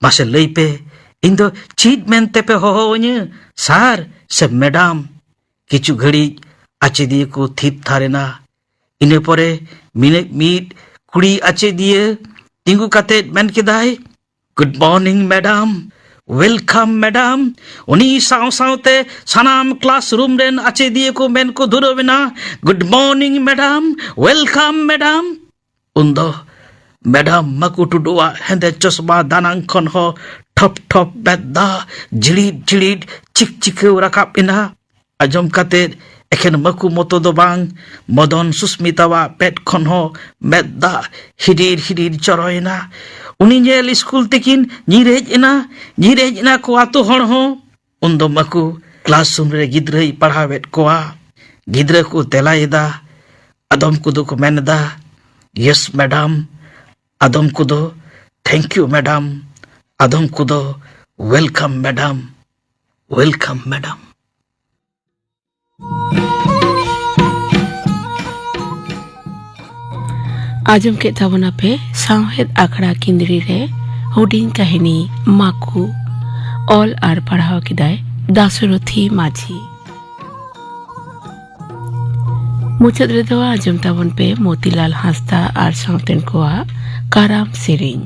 ᱢᱟᱥᱮ ᱞᱟᱹᱭ ᱯᱮ, ᱤᱧ ᱫᱚ ᱪᱮᱫ ᱢᱮᱱᱛᱮ ᱯᱮ ᱦᱚᱦᱚᱣᱟᱹᱧᱟᱹ, ᱥᱟᱨ ᱥᱮ ᱢᱮᱰᱟᱢ? ᱠᱤᱪᱷᱩ ᱜᱷᱟᱹᱲᱤᱡ ᱟᱪᱮᱫᱤᱭᱟᱹ ᱠᱚ ᱛᱷᱤᱨ ᱛᱷᱟᱨ ᱮᱱᱟ᱾ ᱤᱱᱟᱹ ᱯᱚᱨᱮ ᱢᱤᱱᱟᱹ-, ᱢᱤᱫ ᱠᱩᱲᱤ ᱟᱪᱮᱫᱤᱭᱟᱹ ᱛᱤᱸᱜᱩ ᱠᱟᱛᱮᱫ ᱢᱮᱱ ᱠᱮᱫᱟᱭ, "Good morning, madam. Welcome, madam." ᱩᱱᱤ ᱥᱟᱶ ᱥᱟᱶᱛᱮ ᱥᱟᱱᱟᱢ classroom ᱨᱮᱱ ᱟᱪᱮᱫᱤᱭᱟᱹ ᱠᱚ ᱢᱮᱱ ᱠᱚ ᱫᱷᱩᱨᱟᱹᱣ ᱮᱱᱟ, "Good morning, madam. Welcome, madam." ᱩᱱᱫᱚ ᱢᱮᱰᱟᱢ ᱢᱟᱠᱩ ᱴᱩᱰᱩᱣᱟᱜ ᱦᱮᱸᱫᱮ ᱪᱚᱥᱢᱟ ᱫᱟᱱᱟᱝ ᱠᱷᱚᱱ ᱦᱚᱸ ᱴᱷᱚᱯ ᱴᱷᱚᱯ ᱢᱮᱫ ᱫᱟᱜ ᱡᱷᱤᱲᱤᱫ ᱡᱷᱤᱲᱤᱫ ᱪᱤᱠ ᱪᱤᱠᱟᱹᱣ ᱨᱟᱠᱟᱵ ᱮᱱᱟ᱾ ᱟᱸᱡᱚᱢ ᱠᱟᱛᱮᱫ ᱮᱠᱷᱮᱱ ᱢᱟᱹᱠᱩ ᱢᱚᱛᱚ ᱫᱚ ᱵᱟᱝ, ᱢᱚᱫᱚᱱ ᱥᱩᱥᱢᱤᱛᱟᱣᱟᱜ ᱢᱮᱫ ᱠᱷᱚᱱ ᱦᱚᱸ ᱢᱮᱫ ᱫᱟᱜ ᱦᱤᱰᱤᱨ ᱦᱤᱰᱤᱨ ᱡᱚᱨᱚᱭᱮᱱᱟ᱾ ᱩᱱᱤ ᱧᱮᱞ ᱤᱥᱠᱩᱞ ᱛᱤᱠᱤᱱ ᱧᱤᱨ ᱦᱮᱡ ᱮᱱᱟ, ᱧᱤᱨ ᱦᱮᱡ ᱮᱱᱟ ᱠᱚ ᱟᱛᱳ ᱦᱚᱲ ᱦᱚᱸ᱾ ᱩᱱᱫᱚ ᱢᱟᱹᱠᱩ classroom ᱨᱮ ᱜᱤᱫᱽᱨᱟᱹᱭ ᱯᱟᱲᱦᱟᱣᱮᱫ ᱠᱚᱣᱟ᱾ ᱜᱤᱫᱽᱨᱟᱹ ᱠᱚ ᱛᱮᱞᱟᱭᱮᱫᱟ᱾ ᱟᱫᱚᱢ ᱠᱚᱫᱚ ᱠᱚ ᱢᱮᱱ ᱮᱫᱟ, "Yes, madam." ᱟᱫᱚᱢ ᱠᱚᱫᱚ, "Thank you, madam." ᱟᱫᱚᱢ ᱠᱚᱫᱚ, "Welcome, madam. Welcome, madam." ᱟᱸᱡᱚᱢ ᱠᱮᱫ ᱛᱟᱵᱚᱱᱟᱯᱮ ᱥᱟᱶᱦᱮᱫ ᱟᱠᱷᱲᱟ ᱠᱤᱱᱫᱽᱨᱤ ᱨᱮ ᱦᱩᱰᱤᱧ ᱠᱟᱹᱦᱱᱤ ᱢᱟᱠᱩ᱾ ᱚᱞ ᱟᱨ ᱯᱟᱲᱦᱟᱣ ᱠᱮᱫᱟᱭ ᱫᱟᱥᱚᱨᱚᱛᱷᱤ ᱢᱟᱹᱡᱷᱤ᱾ ᱢᱩᱪᱟᱹᱫ ᱨᱮᱫᱚ ᱟᱸᱡᱚᱢ ᱛᱟᱵᱚᱱ ᱯᱮ ᱢᱚᱛᱤᱞᱟᱞ ᱦᱟᱸᱥᱫᱟ ᱟᱨ ᱥᱟᱶᱛᱮᱱ ᱠᱚᱣᱟᱜ ᱠᱟᱨᱟᱢ ᱥᱮᱨᱮᱧ᱾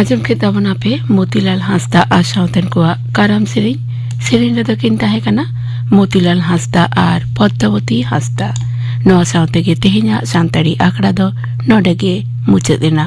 ᱟᱸᱡᱚᱢ ᱠᱮᱫ ᱛᱟᱵᱚᱱᱟ ᱯᱮ ᱢᱚᱛᱤᱞᱟᱞ ᱦᱟᱸᱥᱫᱟ ᱟᱨ ᱥᱟᱶᱛᱮᱱ ᱠᱚᱣᱟᱜ ᱠᱟᱨᱟᱢ ᱥᱮᱨᱮᱧ᱾ ᱥᱮᱨᱮᱧ ᱨᱮᱫᱚ ᱠᱤᱱ ᱛᱟᱦᱮᱸ ᱠᱟᱱᱟ ᱢᱚᱛᱤᱞᱟᱞ ᱦᱟᱸᱥᱫᱟ ᱟᱨ ᱯᱚᱫᱽᱫᱟᱵᱚᱛᱤ ᱦᱟᱸᱥᱫᱟ᱾ ᱱᱚᱣᱟ ᱥᱟᱶᱛᱮ ᱜᱮ ᱛᱮᱦᱮᱧᱟᱜ ᱥᱟᱱᱛᱟᱲᱤ ᱟᱠᱷᱲᱟ ᱫᱚ ᱱᱚᱰᱮ ᱜᱮ ᱢᱩᱪᱟᱹᱫ ᱮᱱᱟ᱾